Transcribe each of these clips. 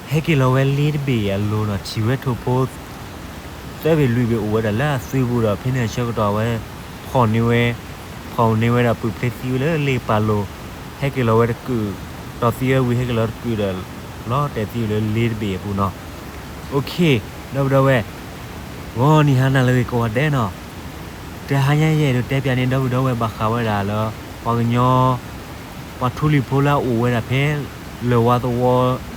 ဟဲက့ၤလီၤဝဲလ့တဘ့ၣ်အလိၤနီၤ, ထံၣ်ဝဲထိၣ်ဖိ သၢဘ့ၣ်လွံၢ်ဘ့ၣ်အိၣ်ဝဲဒၣ်လၢအသွံပူၤဒီး ဖဲန့ၣ်အဆၢကတီၢ်ဝဲ ဖီၣ်န့ၢ်ဝဲ, ဖီၣ်န့ၢ်ဝဲဒီးပုၢ်ဖျ့သံဝဲလၢလ့ပာ်လိၤ, ဟဲက့ၤလီၤဝဲတကုာ်, တီၢ်သံဝဲဝံၤ ဟဲက့ၤလီၤတကုာ်ဒီး လီၤတဲာ်သံဝဲလၢလ့တဘ့ၣ်အပူၤနီၤ. အိၣ်ခ့, ဒီပုၢ်ဒီဝဲၢ်, ဂီၤနံၤဟါနၤလၢအဂ့ၤကိးဂၤဒဲးနီၤ. တဟါညါယအဲၣ်ဒိးတဲပၠးန့ၢ်ဒီပုၢ်ဒီဝဲၢ်ဘၣ်ဃးဝဲဒၣ်လၢ ပှၤကညီ ပှၤထူလံၤဖိလၢအအိၣ်ဝဲဒၣ်ဖဲ လၢၢ်ဝါသဝီ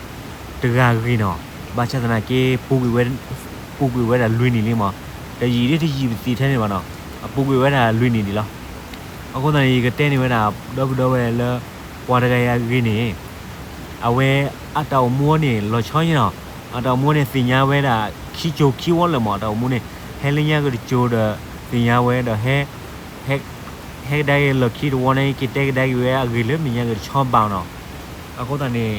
တဂၤဂ့ၤနီၤ, ဘၣ်ဆၣ်သနာ်က့ ပူၤကွံာ်ဝဲဒၣ်လွံၢ်နံၣ်လံမး, တယံာ်ဒ်တယံာ်ပသံထဲန့ၣ်ဘၣ်နီၤ, အပူၤကွံာ်ဝဲဒၣ်လွံၢ်နံၣ်ဒံးလီၤ. အဃိသတးန့ၣ် ယကတဲန့ၢ်ဝဲဒၣ် ဒီပုၢ်ဒီဝဲၢ်လၢ ပှၤတဂၤအံၤအဂ့ၤန့ၣ် အဝဲအတၢ်အိၣ်မူန့ၣ် လီၤဆီယဲနီၤ, အတၢ်အိၣ်မူန့ၣ် သ့ၣ်ညါဝဲဒၣ်ခံကၠိခံဝီလၢာ်မး, အတၢ်အိၣ်မူန့ၣ် ဟဲလၢညါက့ၤတကၠိဒီး သ့ၣ်ညါဝဲဒီး ဟဲကဒါက့ၤလီၢ်ခံတဝီန့ၣ် က့ၤတဲကဒါက့ၤဝဲအဂ့ၢ်လၢမဲာ်ညါက့ၤတဆီဘၣ်နီၤ. အဃိသတးန့ၣ်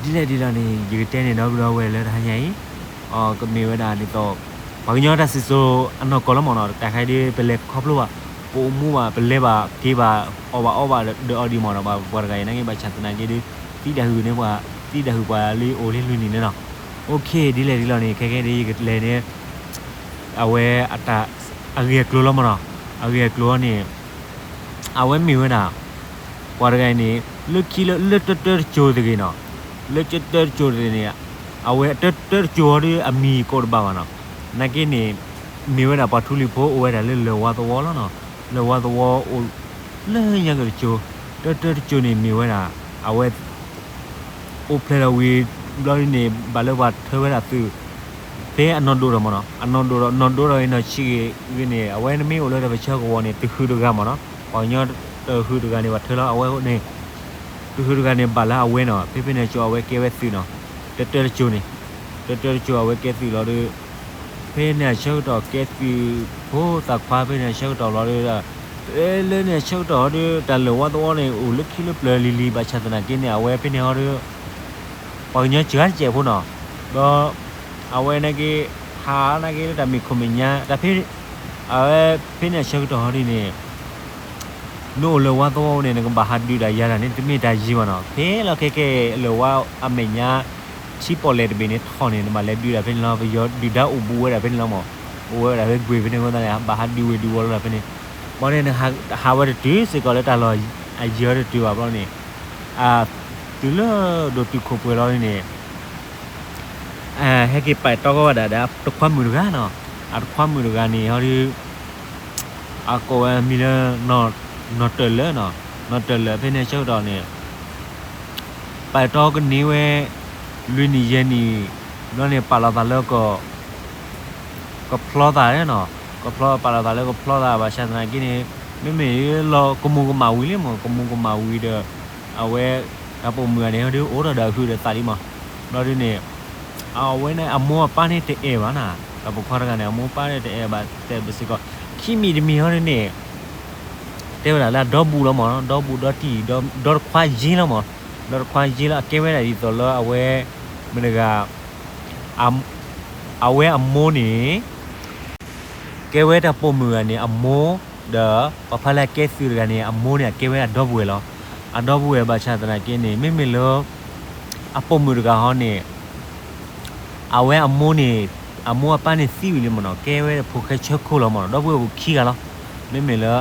ဒ်လဲၣ်ဒ်လဲၣ်န့ၣ် ယကတဲန့ၢ်ဒီပုၢ်ဒီဝဲၢ်လၢတဟါညါအံၤ, ကမ့ၢ်ဝဲဒၣ်ဒ်သိး ပှၤကညီတၢ်စံၣ်စိၤအနီၢ်ကီၢ်လီၤမးနီၤ, တၢ်ခါဒ်ပလဲၤခီဖျိဘၣ်, ပအိၣ်မူဘၣ်, ပလဲၤဘၣ်က့ၤဘၣ်, အီၣ်ဘၣ်အီဘၣ်ဒီးအီၤဒံးမးနီၤ, ပှၤတဂၤအံၤနာ်က့ ဘၣ်ဆၣ်သနာ်က့ဒီး သံတၢ်ဟုၣ်န့ၣ်ပှၤ, သံတၢ်ဟုၣ်ပှၤလၢအိၣ်လံလွံၢ်နံၣ်န့ၣ်နီၤ. အိၣ်ခ့ ဒ်လဲၣ်ဒ်လဲၣ်န့ၣ် ခဲကဲဒ်ယကလဲၤန့ၣ် အဝဲအတၢ်အဂ့ၢ်အကျိၤလီၤမးနီၤ, အဂ့ၢ်အကျိၤန့ၣ် အဝဲမ့ၢ်ဝဲဒၣ် ပှၤတဂၤအံၤန့ၣ် လၢခံလၢလၢတၢတၢတကၠိၤတဂ့ၤနီၤ, လၢတၢတၢတကၠိၤတဂ့ၤန့ၣ် အဝဲတၢတၢတကၠိၤဟီဒီးအမံၤကိးတဘၣ်ဘၣ်နီၤ, နာ်က့န့ၣ် မ့ၢ်ဝဲဒၣ်ပှၤထူလံၤဖိအိၣ်ဝဲဒၣ်လၢလၢၢ်ဝါသဝီလီၤနီၤ, လၢၢ်ဝါသဝီအိၣ် လၢညါက့ၤတကၠိၤ, တၢတၢတကၠိၤန့ၣ်မ့ၢ်ဝဲဒၣ် အဝဲ အိၣ်ဖျဲၣ်ထီၣ်ဝံၤဘျီဒ်န့ၣ် ဘၣ်လၢပှၤထၢဝဲဒၣ်သုး ဖဲအနီၢ်ဒိၣ်ဒီးမးနီၤ, အနီၢ်ဒိၣ်ဒီး နီၢ်ဒိၣ်ဒီးအံၤနီၢ်ဆံးဂ့ၤဂ့ၤန့ၣ် အဝဲနမ့ၢ်အိၣ်လၢတၢ်ပၢဆှၢကဝီၤန့ၣ် တဟုးတဂၤမးနီၤ, ပှၤကညီတဟုးတဂၤန့ၣ် ပှၤထၢလီၤအဝဲန့ၣ်, တဟုးတဂၤန့ၣ် ဘၣ်လၢအဝဲနီၤ, ဖဲဖဲန့ၣ်အကၠိၤအဝဲကဲဝဲသုးနီၤ, တၢတၢတကၠိၤန့ၣ်, တၢတၢတကၠိၤအဝဲကဲသုးလီၤဒီး ဖဲန့ၣ်အဆၢကတီၢ်ကဲသုးဖိသၣ်ခွါ ဖဲန့ၣ်အဆၢကတီၢ်ဘျီဒီး လၢန့ၣ်အဆၢကတီၢ်ဟီဒီး တၢ်လၢၢ်ဝါသဝီန့ၣ် အိၣ်လၢခံလၢပျၢၤလံၤလံၤ ဘၣ်ဆၣ်သနာ်က့န့ၣ် အဝဲဖဲန့ၣ်ဟီဒီး ပှၤကညီစှၤတစဲးဖိနီၤ, ဒီး အဝဲနာ်က့ ဟးနာ်က့လၢတၢ်မ့ၢ်ခိၣ်မဲာ်ညါ တၢ်ဖဲ အဝဲဖဲန့ၣ်အဆၢကတီၢ်ဟီဒ်န့ၣ် နအိၣ်လၢၢ်ဝါသဝီန့ၣ် နကဘၣ်ဟးဒုးတၢ်ယၤတၢ်န့ၣ် တမ့ၢ်တၢ်ယံၤဘၣ်နီၤ, ဖဲလီၤခဲကဲလၢၢ်ဝါအမဲာ်ညါ ထံပီၣ်လဲၣ်တဘ့ၣ်န့ၣ်ထီၣ်န့ၣ် နဘၣ်လဲၤဒုးတၢ်ဖဲန့ၣ်လီၤ, ပယီၤဒုၣ်ဒါအိၣ်ဘူးဝဲဒၣ်ဖဲန့ၣ်လီၤမး, အိၣ်ဝဲဒၣ်ဖဲကွ့ၢ်ဖဲန့ၣ်အဃိသတးန့ၣ် ဘၣ်ဟးဒုးဝ့ၤဒုးဝီၤလီၤတၢ်ဖဲန့ၣ်, ဘၣ်န့ၣ် နဟးဝဲတတုၤစ့ၢ်ကီးလၢတၢ်လီၢ်အယံၤအီၤတတုၤဘၣ်ဘျီန့ၣ်, တုၤလၢဒိၣ်တုာ်ခိၣ်ပှဲၤလီၤန့ၣ် ဟဲက့ၤပာ်တီကီးဝဲဒၣ်ဒီးတခွါမုၣ်တဂၤနီၤ, အတခွါမုၣ်တဂၤန့ၣ်ဟီဒီး အကိးဝဲမံၤလၢ နီၢ်တၢၢ်လၢာ်နီၤ, နီၢ်တၢၢ်လၢာ်ဖဲန့ၣ်ဆၢကတီၢ်န့ၣ် ပာ်တီကန့ၢ်ဝဲ လွံၢ်နံၣ်ယဲၢ်နံၣ် ဘျီန့ၣ် ပာ်လီၤသးလၢ ကဖျီသးနီၤ, ကဖျီပာ်လီၤသးလၢကဖျီသး ဘၣ်ဆၣ်သနာ်က့န့ၣ် မ့မ့ၢ်လီၤကမူၤကမၣ်ဝံၤလံမး, ကမူၤကမၣ်ဝံၤဒီး အဝဲ တၢ်ပိာ်မုၣ်ဂၤန့ၣ် ဟီဒီးအိၣ်ထီၣ်ဒီးအဟုးဒီးသးလံမး, ဘျီဒ်န့ၣ် အဝဲန့ၣ်အမိၢ်အပၢ်န့ၣ်တအဲၣ်ဘၣ်နီၤ, တၢ်ပိာ်ခွါတဂၤန့ၣ် အမိၢ်အပၢ်န့ၣ်တအဲၣ်ဘၣ်တဲဘၣ်စ့ၢ်ကီး, ခံမံၤတမံၤဟီဒ်န့ၣ် တဲဝဲဒၣ်လၢအဒီဘူးလီၤမး, ဒီဘူးဒီတံၢ် ဒီတခွါယ့လီၤမး, ဒီတခွါယ့လီၤ အကဲဝဲဒၣ်ဒ်သိးလၢအဝဲ မတၤတဂၤ အဝဲအမိၢ်န့ၣ် ကဲဝဲတၢ်ပိာ်မုၣ်တဂၤန့ၣ် အမိၢ် ဒီး ပှၤဖါလၢအကဲသုးတဂၤန့ၣ် အမိၢ်န့ၣ် အကဲဝဲဒၣ်ဒီပုၢ်ဝဲၢ်လီၤ. အဒီပုၢ်ဝဲၢ်ဘၣ်ဆၣ်သနာ်က့န့ၣ် မ့မ့ၢ်လၢ အပိာ်မုၣ်တဂၤဟီန့ၣ် အဝဲအမိၢ်န့ၣ် အမိၢ်အပၢ်န့ၣ်သံဝံၤလံမးနီၤ, ကဲဝဲဖိၣ်ဃဲဆၢခိၣ်လီၤမးနီၤ, ဒီပုၢ်ဝဲၢ်အိၣ်ခံဂၤလီၤ. မ့မ့ၢ်လၢ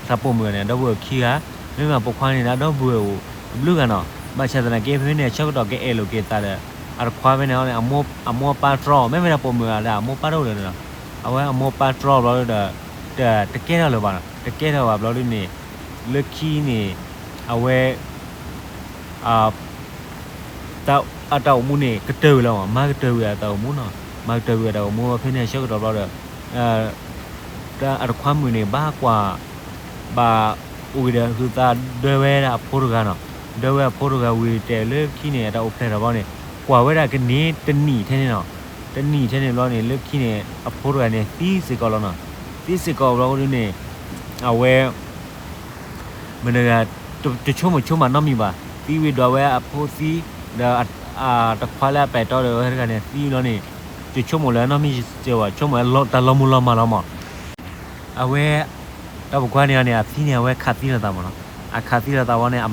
တၢ်ပိာ်မုၣ်တဂၤန့ၣ် အဒီပုၢ်ဝဲၢ်အိၣ်ခံဂၤ, မ့မ့ၢ်အပိာ်ခွါန့ၣ် အဒီပုၢ်ဝဲၢ်အိၣ်တဘျုးဂၤနီၤ. ဘၣ်ဆၣ်သနာ်က့ ဖဲန့ၣ်အဆၢကတီၢ်ကအဲၣ်လိာ်က့ၤသးဒီး အတခွါဖဲန့ၣ် အမိၢ်အပၢ်တြီ, မ့မ့ၢ်တၢ်ပိာ်မုၣ်တဂၤဒီး အမိၢ်ပၢ်တအိၣ်လၢၤနီၤ. အဝဲအမိၢ်ပၢ်တြီဘျီဒီး တကဲထီၣ်လၢၤဘၣ်နီၤ, တကဲထီၣ်ဘၣ်ဘျီဒ်န့ၣ် လၢခံန့ၣ် အဝဲ အတၢ်အိၣ်မူန့ၣ် ကတၢၢ်ဝံၤလီၤမး, မၤကတၢၢ်ဝံၤအတၢ်အိၣ်မူနီၤ, မၤကတၢၢ်ဝံၤအတၢ်အိၣ်မူဖဲန့ၣ်အဆၢကတီၢ်ဘျီဒီး အတခွါမုၣ်န့ၣ် ဘၣ်ကွၢ် ဘၣ်အိၣ်က့ၤဒီးဟုးသးဒၢဝဲဒၣ်အဖိတဂၤနီၤ, ဒၢဝဲအဖိတဂၤဝံၤတဲလၢခံန့ၣ် အတၢ်အိၣ်ဖျဲၣ်ထီၣ်ဘျီန့ၣ် ကွၢ်ဝဲဒၣ်ကန့ၢ်တနံၣ်ထဲန့ၣ်နီၤ, တနံၣ်ထဲန့ၣ်ဘျီန့ၣ် လၢခံန့ၣ် အဖိတဂၤန့ၣ် သံစ့ၢ်ကီးလီၤနီၤ, သံစ့ၢ်ကီးဘျီဒ်န့ၣ် အဝဲ မတၤတဂၤ တဆိကမိၣ်ဆိကမးနီတမံၤဘၣ်, သံဝံၤဒီးအဝဲအဖိသံ ဒီးတခွါလၢအပာ်တီဒီးအဝဲတဂၤန့ၣ် သံလီၤန့ၣ် တဆိကမိၣ်လၢၤနီတမံၤဘၣ်, ဆိကမိၣ်တၢ်လီၤမုၢ်လီၤမၢ်လီၤမး. အဝဲ တၢ်ပိာ်ခွါန့ၣ်န့ၣ် အသံန့ၣ် အဝဲခးသံလိာ်သးမးနီၤ, အခးသံလိာ်သးဝံၤန့ၣ်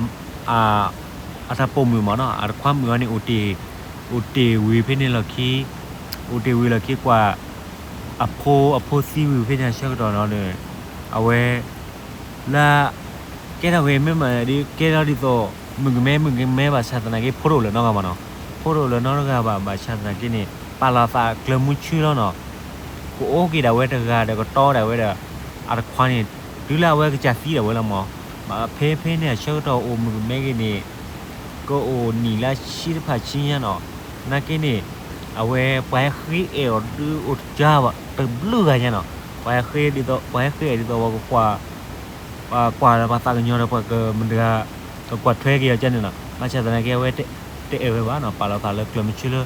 အ အတၢ်ပိာ်မုၣ်မ့ၢ်နီၤ အတခွါမုၣ်အီၤန့ၣ် အိၣ်တ့ၢ်ဝံၤဖဲန့ၣ်လီၢ်ခံ, အိၣ်တ့ၢ်ဝံၤလီၢ်ခံကွၢ် အဖိ အဖိသံဝံၤဖဲန့ၣ်အဆၢကတီၢ်နီၤဒီး အဝဲ လၢ ကဲထီၣ်ဂ့ၤမ့ၢ်မးဒ် ကဲထီၣ်ဒ်သိး မုၣ်ကမဲ မုၣ်ကမဲဘၣ်ဆၣ်သနာ်က့ ဖိတအိၣ်လၢၤနီတဂၤဘၣ်နီၤ, ဖိတအိၣ်လၢၤနီတဂၤဘၣ် ဘၣ်ဆၣ်သနာ်က့န့ၣ် ပာ်လီၤသးကျၢၤမုဆူလီၤနီၤ, ကအိၣ်က့ၤဒၣ်ဝဲတဂၤဒီးကတီဒၣ်ဝဲဒီး အတခွါန့ၣ် တုၤလၢအဝဲကစၢ်သံဒၣ်ဝဲလီၤမး, ဖဲဖဲန့ၣ်အဆၢကတီၢ်အိၣ်မုၣ်ကမဲက့ၤန့ၣ် ကအိၣ်နံၣ်လၢဆံတဖၣ်ဆံညါနီၤ, နာ်က့န့ၣ် အဝဲပှၤဟဲဃ့အဲၣ်အီၤဒုးအိၣ်တကၢဘၣ် တဘျုးဂၤညါနီၤ, ပှၤဟဲဃ့ဒ်သိး ပှၤဟဲဃ့အဲၣ်ဒ်သိးပှၤကကွၢ် ပှၤကွၢ်လၢပှၤသးကညီၤဒီးပှၤကမတၤတဂၤ ကကွၢ်ထွဲက့ၤအီၤကန့ၣ်နီၤ, ဘၣ်ဆၣ်သနာ်က့အဝဲတအဲၣ်ဝဲဘၣ်နီၤ, ပာ်လီၤသးလၢကျၢၤမုဆူလၢ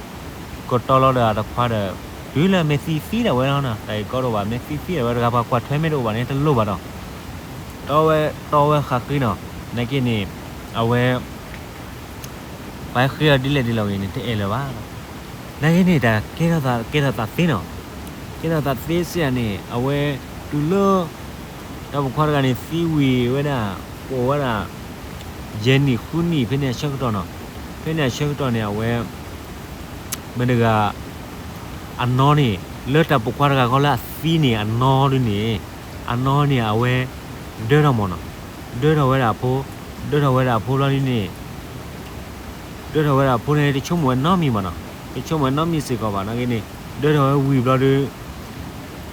ကတီလီၤဒီးအတခွါဒီး တုၤလၢမ့ၢ်သံသံဒၣ်ဝဲလီၤနီၤ, တၢ်အံၤကီဒိၣ်ဘၣ် မ့ၢ်သံသံဒၣ်ဝဲတဂၤ ပှၤကွၢ်ထွဲမ့ၢ်တအိၣ်ဘၣ်န့ၣ် တလိၣ်ဘၣ်နီၤ, တီဝဲ တီဝဲဃၣ်ဃ့နီၤ, နာ်က့န့ၣ် အဝဲ ပှၤဟဲဃ့အီၤဒ်လဲၣ်ဒ်လဲၣ်ဂ့ၤန့ၣ် တအဲၣ်လၢၤဘၣ်နီၤ, နာ်က့န့ၣ် တၢ်ကဲထီၣ်သး ကဲထီၣ်သးသ့နီၤ, ကဲထီၣ်သးသ့စ့ၢ်ဧါန့ၣ် အဝဲ တုၤလၢ တၢ်ပိာ်ခွါတဂၤန့ၣ် သံဝံၤဝဲဒၣ် ကအိၣ်ဝဲဒၣ် ယဲၢ်နံၣ်ဃုနံၣ် ဖဲန့ၣ်အဆၢကတီၢ်နီၤ, ဖဲန့ၣ်အဆၢကတီၢ်န့ၣ် အဝဲ မတၤတဂၤ အနီၢ်န့ၣ် လၢတၢ်ပိာ်ခွါတဂၤဃီလၢအသံန့ၣ် အနီၢ်ဒ်န့ၣ် အနီၢ်န့ၣ် အဝဲ ဒၢထီၣ်မးနီၤ, ဒၢထီၣ်ဝဲဒၣ်အဖိ, ဒၢထီၣ်ဝဲဒၣ်အဖိဘျီဒ်န့ၣ် ဒၢထီၣ်ဝဲဒၣ်အဖိန့ၣ် တဆိကမိၣ်ဝဲနီတမံၤဘၣ်နီၤ, တဆိကမိၣ်ဝဲနီတမံၤစ့ၢ်ကီးဘၣ် နာ်က့န့ၣ် ဒၢထီၣ်ဝဲဝံၤဘျီဒီး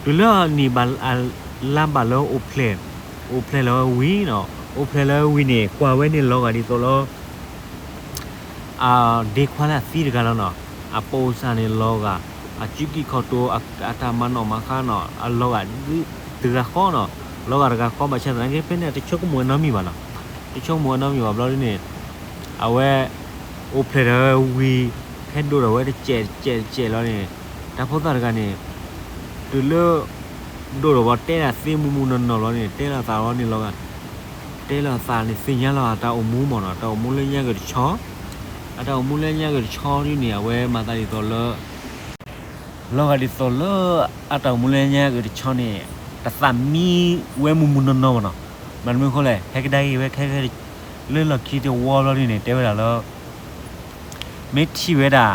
တုၤလၢနံၣ်ဘၣ် လါဘၣ်လၢအိၣ်ဖျဲၣ်, အိၣ်ဖျဲၣ်လီၤဝဲဝံၤနီၤ, အိၣ်ဖျဲၣ်လီၤဝဲဝံၤန့ၣ် ကွၢ်ဝဲန့ၣ်လီၤဂာ်ဒ်သိးလၢ အဒ့ခွါလၢအသံတဂၤလီၤနီၤ, အပိစၢ်န့ၣ်လီၤဂာ်, အစုကံၢ်ခီၣ်တိၤ အတၢ်မၤနီၣ်မၤဃါနီၤ အလီၤဂာ်တဂၤဃီနီၤ, လီၤဂာ်တဂၤဃီ ဘၣ်ဆၣ်သနာ်က့ ဖဲန့ၣ် တဆိကမိၣ်ဝဲနီတမံၤဘၣ်နီၤ, တဆိကမိၣ်ဝဲနီတမံၤဘၣ်ဘျီဒ်န့ၣ် အဝဲ အိၣ်ဖျဲၣ်ထီၣ်ဝဲဝံၤ ဟဲဒိၣ်ထီၣ်ဝဲတစဲးတစဲးတစဲးလီၤန့ၣ် တၢ်ဖိသၣ်တဂၤန့ၣ် တုၤလၢ ဒိၣ်ထီၣ်ဘၣ်တဲဒၣ်သ့မူမူနီၢ်နီၢ်ဘျီန့ၣ် တဲလီၤသးလီၤန့ၣ်လီၤဂာ်, တဲလီၤသးန့ၣ် သ့ၣ်ညါလီၤအတၢ်အိၣ်မူမးနီၤ, တၢ်အိၣ်မူလၢညါက့ၤတဆီ, အတၢ်အိၣ်မူလၢညါက့ၤတဆီဒ်န့ၣ် အဝဲမၤသးဒ်သိးလၢ လီၤဂာ်ဒ်သိးလၢ အတၢ်အိၣ်မူလၢညါက့ၤတဆီန့ၣ် တသးမံဝဲမူမူနီၢ်နီၢ်ဘၣ်နီၤ, မ့ၢ်မနုၤအဃိလဲၣ် ဟဲကဒါက့ၤဝဲခဲ လၢလီၢ်ခံတဝီဘျီဒ်န့ၣ် တဲဝဲဒၣ်လၢ မ့ၢ်ထံၣ်ဝဲဒၣ်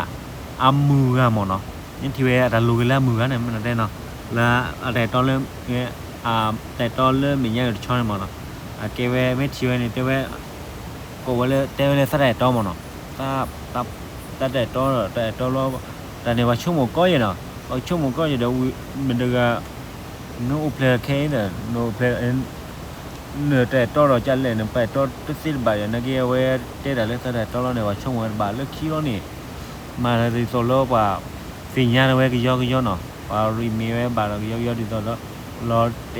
အမုၢ်ဂၤမးနီၤ, မ့ၢ်ထံၣ်ဝဲအတၢ်လိၤက့ၤလၢအမုၢ်ဂၤန့ၣ် မ့ၢ်တဲနီၤ, လၢအတၢ်အဲၣ်တီလၢ တၢ်အဲၣ်တီလၢမဲာ်ညါက့ၤတဆီန့ၣ်မးနီၤ, အကဲဝဲမ့ၢ်ထံၣ်ဝဲန့ၣ် တဲဝဲ ကိးဝဲလၢ တဲဝဲလၢသးတၢ်အဲၣ်တီမးနီၤ, သး သးတၢ်အဲၣ်တီဒီး တၢ်အဲၣ်တီလီၤ, တၢ်န့ၣ် ပှၤဆိကမိၣ်ကီယဲၢ်နီၤ, ပှၤဆိကမိၣ်ကီယဲၢ်ဒီး မ့ၢ်တဂၤ နအိၣ်ဖျဲၣ်ခဲအံၤဒီး နအိၣ်ဖျဲၣ် နတၢ်အဲၣ်တီဒီးကလဲၣ် နပာ်အဲၣ်တီတသ့တဘၣ်ဒီး နာ်က့အဝဲတဲတၢ်လၢသးတၢ်အဲၣ်တီလီၤန့ၣ် ပှၤဆိကမိၣ်ဝဲတဘၣ်လၢခံလီၤန့ၣ်, မၤဒ်သိးလၢပှၤသ့ၣ်ညါဝဲကယီကယီနီၤ, ပှၤရံမံၤဝဲဘၣ်ဒီးကယီကယီဒ်သိးလၢ လီၤတဲာ်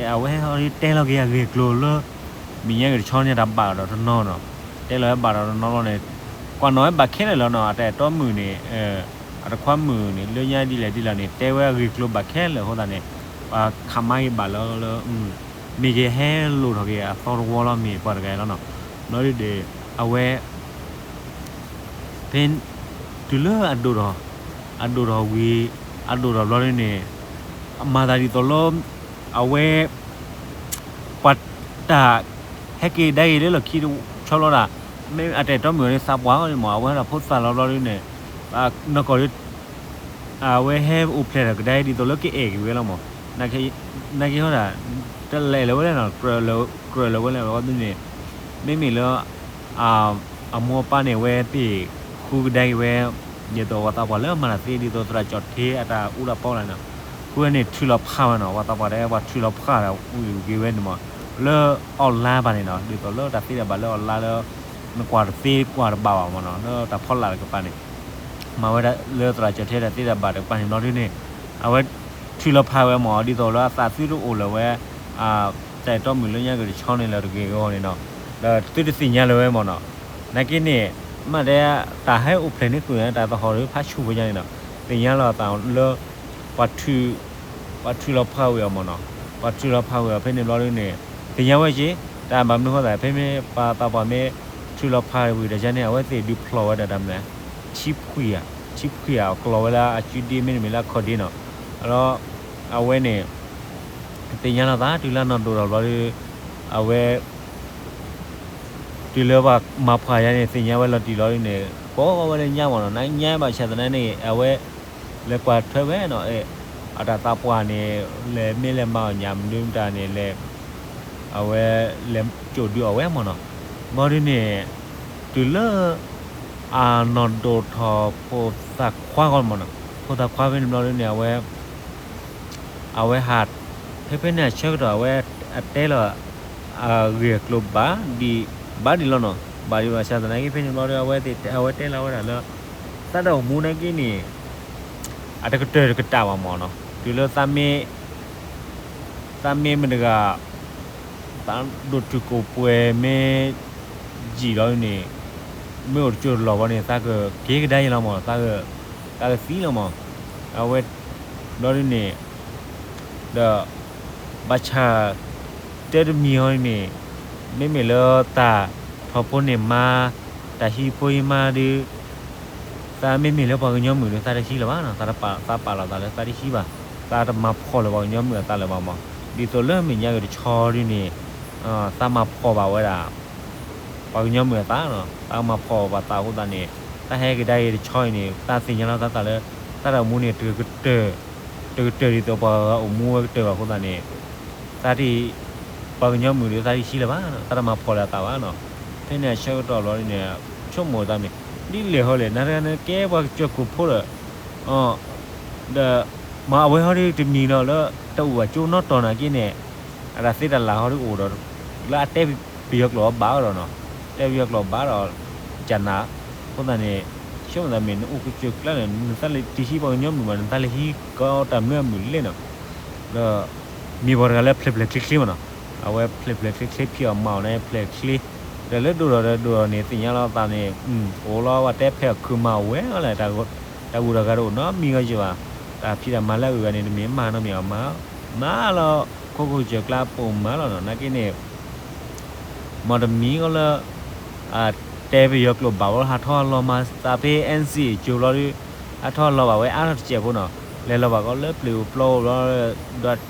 အဝဲဟဲတဲလီၤက့ၤအဂ့ၢ်အကျိၤလၢ မဲာ်ညါက့ၤတဆီန့ၣ် တၢ်ဘၣ်ဒီးတနီၤနီၤ, တဲလီၤဝဲဘၣ်ဒီးတနီၤလီၤန့ၣ်, ကွၢ်နီၣ်ဝဲဘၣ်ခဲလၢာ်လီၤနီၤ, အတၢ်အဲၣ်တီမုၣ်န့ၣ် အတခွါမုၣ်န့ၣ် လၢညါဒ်လဲၣ်ဒ်လဲၣ်န့ၣ် တဲဝဲအဂ့ၢ်ကျိၤဘၣ်ခဲလၢာ်အဃိသတးန့ၣ်, ပှၤခးမါက့ၤဘၣ်လၢ လၢ မ့ၢ်က့ၤဟဲလိၣ်ထီၣ်က့ၤအသီတဝီလီၤ မ့ၢ်ပှၤတဂၤအံၤလီၤနီၤ, ဘျီဒ်ဒီး အဝဲ ဖဲ တုၤလၢအဒိၣ်ထီၣ်, အဒိၣ်ထီၣ်ဝံၤ, အဒိၣ်ထီၣ်ဘျီဒ်န့ၣ်, မၤသးဒ်သိးလၢ အဝဲ ပှၤတၢ်ဟဲက့ၤကဒါက့ၤလၢလီၢ်ခံတဆီဘျီဒၣ်, မ့ၢ်အတၢ်အဲၣ်တီမုၣ်အီၤဒ်သးပှၢ်အီၤန့ၣ်မး အဝဲဒၣ်ဖိသၣ်လီၤဘျီဒ်န့ၣ်, နီၢ်ကီၢ်ဒ် အဝဲဟဲအိၣ်ဖျဲၣ်ထီၣ်ကဒါဒ်သိးလၢကအဲၣ်က့ၤဝဲလီၤမး, နာ်က့ဟီဒၣ် တလဲၤလၢၤဝဲလဲၣ်နီၤ, ကြၢးလၢၤဝဲလဲၣ်ဝဲန့ၣ်, မ့မ့ၢ်လၢ အမိၢ်အပၢ်န့ၣ် အဝဲသ့ၣ်ဃုကဒါက့ၤဝဲ, ဒ်သိးပှၤသးပှၢ်လၢမၤတၢ်သ့ ဒ်သိးသရၣ်ကၠီၣ်ထ့အတၢ်အူတၢ်ပီလၢ်န့ၣ်, ဃုဝဲန့ၣ်ထုးလီၤဖးဝဲနီၤ, ပှၤသးပှၢ်တဲ ပှၤထုးလီၤဖးဒီးဝံၤက့ၤဝဲန့ၣ်မး, လၢ online ဘၣ်န့ၣ်နီၤ, ဒ်သိးလၢတၢ်သ့တၢ်ဘၣ်လၢ online လၢ နကွၢ်တသ့ကွၢ်တဘၣ်ဘၣ်မးနီၤ, လၢတၢ်ဖီလာ်တကပၤန့ၣ် မၤဝဲဒၣ်လၢသရၣ်ကၠီၣ်ထ့ဒီးသ့တၢ်ဘၣ်တကပၤန့ၣ်ဘျီဒ်န့ၣ်, အဝဲထုးလီၤဖးဝဲမး ဒ်သိးလၢအသးသုတအိၣ်လၢၤဝဲ တၢ်အဲၣ်တီမုၣ်လၢညါက့ၤတဆီန့ၣ်လၢၤတဂ့ၤအဂီၢ်န့ၣ်နီၤ, ဒီးသုတသ့ၣ်ညါလၢၤဝဲမးနီၤ, နာ်က့န့ၣ် မ့ၢ်တဲ တၢ်ဟဲအိၣ်ဖျဲၣ်န့ၢ်ကွံာ်တၢ်သဟီၣ်ဒီးဖးဆူၣ်ဖိညါန့ၣ်နီၤ, သ့ၣ်ညါလီၤအသးလၢ ပှၤထုးလီၤဖးဝဲအီၤမးနီၤ, ပှၤထုးလီၤဖးဝဲအီၤဖဲန့ၣ်ဘျီဒ်န့ၣ် သ့ၣ်ညါဝဲက့ၤ, တၢ်ဘၣ်မနုၤဃိသတး ဖဲမ့ၢ်ပှၤသးပှၢ်မ့ၢ်ထုးလီၤဖးဝံၤတၢ်န့ၣ် အဝဲသ့ၣ်ဒုးဖျိးဝဲဒၣ်တၢ်မနုၤလဲၣ်, ထံဖှံဧါ, ထံဖှံဧါ အကျီၤဝဲလၢအစုဒ့မ့တမ့ၢ်လၢအခီၣ်ဒ့နီၤ, ဒီး အဝဲန့ၣ် သ့ၣ်ညါလီၤသး တုၤလၢနီၢ်ဒိၣ်ထီၣ်ဘျီဒီး အဝဲ တုၤလၢပှၤမၤဖှီၣ်ယၤန့ၣ် သ့ၣ်ညါဝဲလီၤတံၢ်လီၤဒ်န့ၣ် ကိးဝဲလၢညါမ့ၢ်နီၤ, နညါဘၣ်ဆၣ်သနာ်န့ၣ် အဝဲ လဲၤကွၢ်ထွဲဝဲနီၤ, အတၢ်သးပှၢ်န့ၣ် လဲၤမ့ၢ်လဲၤမၤအီၣ်ညၣ်မနုၤမတၤန့ၣ် လဲၤ အဝဲ လဲၤကၠိၣ်ဒုးအီၣ်ဝဲမ့ၢ်နီၤ, ဘျီဒ်န့ၣ် တုၤလၢ အနီၢ်ဒိၣ်ထီၣ်ဖိသၣ်ခွါဂီၢ်မ့ၢ်နီၤ, ဖိသၣ်ခွါဖဲန့ၣ်ဘျီဒ်န့ၣ် အဝဲ အဝဲဟး ဖဲဖဲန့ၣ်အဆၢကတီၢ် အဝဲအတဲလီၤ အဂ့ၢ်အကျိၤဘၣ်ဒံး ဘၣ်ဒံးလီၤနီၤ, ဘၣ်ဒံးဘၣ်ဆၣ်သနာ်က့ ဖဲန့ၣ်ဘျီဒီး အဝဲတဲလီၤဝဲဒၣ်လၢ သးတၢ်အိၣ်မူနာ်က့န့ၣ် အတကတၢၢ်တကတၢၢ်ဘၣ်မ့ၢ်နီၤ, တုၤလၢ သးမ့ၢ်မတဂၤ သးဒိၣ်တုာ်ခိၣ်ပှဲၤမ့ၢ်ယံာ်လီၤန့ၣ် မ့ၢ်အိၣ်တကၠိတလီၢ်ဘၣ်န့ၣ် သးကက့ၤကဒါယဲလီၤမ့ၢ် သးက သးကသံလီၤမ့ၢ်, အဝဲ ဘျီဒ်န့ၣ် ဒီး ဘၣ်ဆၣ် တဲတမံၤဟီန့ၣ် မ့မ့ၢ်လၢတၢ်ထီၣ်ဖိန့ၢ်မါ တၢ်ဟံးဖိဟံးမါဒီး သးမ့မ့ၢ်လၢပှၤကညီမုၣ်ဒီး သးတဟံးလၢၤဘၣ်နီၤ, သးပာ်လီၤသးလၢသးတဟံးဘၣ်, သးတမၤဖှီၣ်လၢၤပှၤကညီမုၣ်အသးလၢၤဘၣ်မ့ၢ်, ဒ်သိးလၢမဲာ်ညါက့ၤတဆီဒ်န့ၣ် သးမၤဖှီၣ်ဘၣ်ဝဲဒၣ် ပှၤကညီမုၣ်အသးနီၤ, သးမၤဖှီၣ်ဘၣ်သးအဃိသတးန့ၣ် သးဟဲကဒါက့ၤတဆီအံၤန့ၣ် သးသ့ၣ်ညါလီၤသးသးလၢ သးတၢ်အိၣ်မူန့ၣ် တကတၢၢ်ဒ်သိးပှၤဂၤအိၣ်မူဝဲကတၢၢ်ဘၣ်အဃိသတးန့ၣ် သးတ ပှၤကညီမုၣ်ဒီးသးတဟံးလၢၤဘၣ်, သးတမၤဖှီၣ်လၢၤသးဘၣ်နီၤ, ဖဲန့ၣ်အဆၢကတီၢ်ဘျီန့ၣ် ဆိကမိၣ်သးမ့ၢ် ဒ်လဲၣ်ဟီလဲၣ် နတဂၤနကဲပှၤကစၢၢ်ခိၣ်ဖိဒီး ဒီး မ့ၢ်အဝဲဟီဒ်တမံၤဒီးလၢ တအိၣ်ဘၣ်ကၠိနီတီၤနာ်က့န့ၣ် အတၢ်သ့တၢ်လၢ်ဟီဒ်အိၣ်ဒီး လၢအတဲပယီၤကျိာ်အီၤဘၣ်ဒီးနီၤ, တဲပယီၤကျိာ်ဘၣ်ဒီး ကနၣ်, အဃိသတးန့ၣ် ဆိကမိၣ်သးမ့ၢ် နအိၣ်ကစၢၢ်ကျါန့ၣ် နသးလဲၤတဟံးပှၤကညီမုၣ်ဘၣ် နသးလဲၤဟံးကီးတၢ်မနုၤအမုၣ်လဲၣ်နီၤ, ဒီး မ့ၢ်ပှၤတဂၤလၢဖျဲၣ်ဖျဲၣ်ချ့ချ့မ့ၢ်နီၤ, အဝဲဖျဲၣ်ဖျဲၣ်ချ့ချ့ ဖံးအီၣ်မၤအီၣ်န့ၣ် ဖျဲၣ်ချ့, ဒီးလၢဒိၣ်ထီၣ်ဒီးဒိၣ်ထီၣ်န့ၣ် သ့ၣ်ညါလီၤသးန့ၣ် အိၣ်လီၤ ပှၤတဲဖဲအီၣ်ခုးမၤဝဲလီၤ, တၢ်ဂုၤတၢ်ဂၤတအိၣ်နီတမံၤဂီၢ်ယဲၢ်ဘၣ်, တၢ်ဖံးတၢ်မၤလၢအဂၤန့ၣ် တမ့ၢ်မၤနီတမံၤဘၣ်, မၤလီၤ ခိခိၣ်စၢၢ်ကျါပိာ်မၤလီၤနီၤ, နာ်က့န့ၣ် မ့ၢ်တမံၤဃီလၢ တဲပယီၤကျိာ်ဘၣ်ဝဲ ဟးထီၣ်ဟးလီၤမၤသးဖဲ NCA ကၠိဘျီဒီး ဟးထီၣ်လီၤဘၣ်ဝဲအါထီၣ်တစဲးဖိနီၤ, လဲၤလီၤဘၣ်ကီးလၢပျံၤဧိၤပျီဧိၤဘျီ ဒွး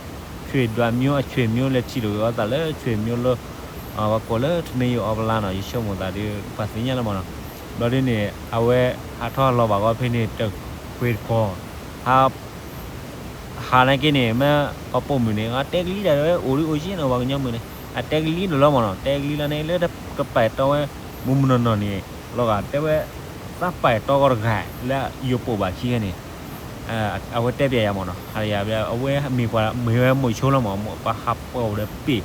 ဆွေဒွးမျိုး အဆွေမျိုးလဲၤထံၣ်လိာ်က့ၤအီၤသးလၢဆွေမျိုးလၢ ပှၤကိးလၢထမ့ၢ်ယိၤအီပလါနီၤ, ယဆိကမိၣ်သးဒီး ပှၤသ့ၣ်ညါလီၤမးနီၤ, ဘျီဒ်န့ၣ် အဝဲဟးထီၣ်ဟးလီၤဘၣ်ကီးဖဲန့ၣ် တခွ့တကီၢ် ဟး ဟးနာ်က့န့ၣ် မ့ၢ်ပှၤပိာ်မုၣ်န့ၣ် အတဲကလံၤတၢ်ဝဲ အိၣ်ဒ်အိၣ်က့နီၤ ပှၤကညီမုၣ်န့ၣ် အတဲကလံၤတၢ်လီၤမးနီၤ, တဲကလံၤလီၤန့ၣ် လၢတပာ်တီဝဲ မုၢ်မုၢ်နီၢ်နီၢ်န့ၣ် လီၤဂာ်တဲဝဲ သးပာ်တီကီးတဂၤ လၢယပိာ်ဘၣ်ခံဂၤန့ၣ် အဝဲတဲပျဲယၤမးနီၤ, ဟးယၤ အဝဲမ့ၢ်ပှၤမ့ၢ်ဝဲမိၤဆိလီၤမး ပှၤဟးပှၢ်အိၣ်ဒီးပ့ၢ်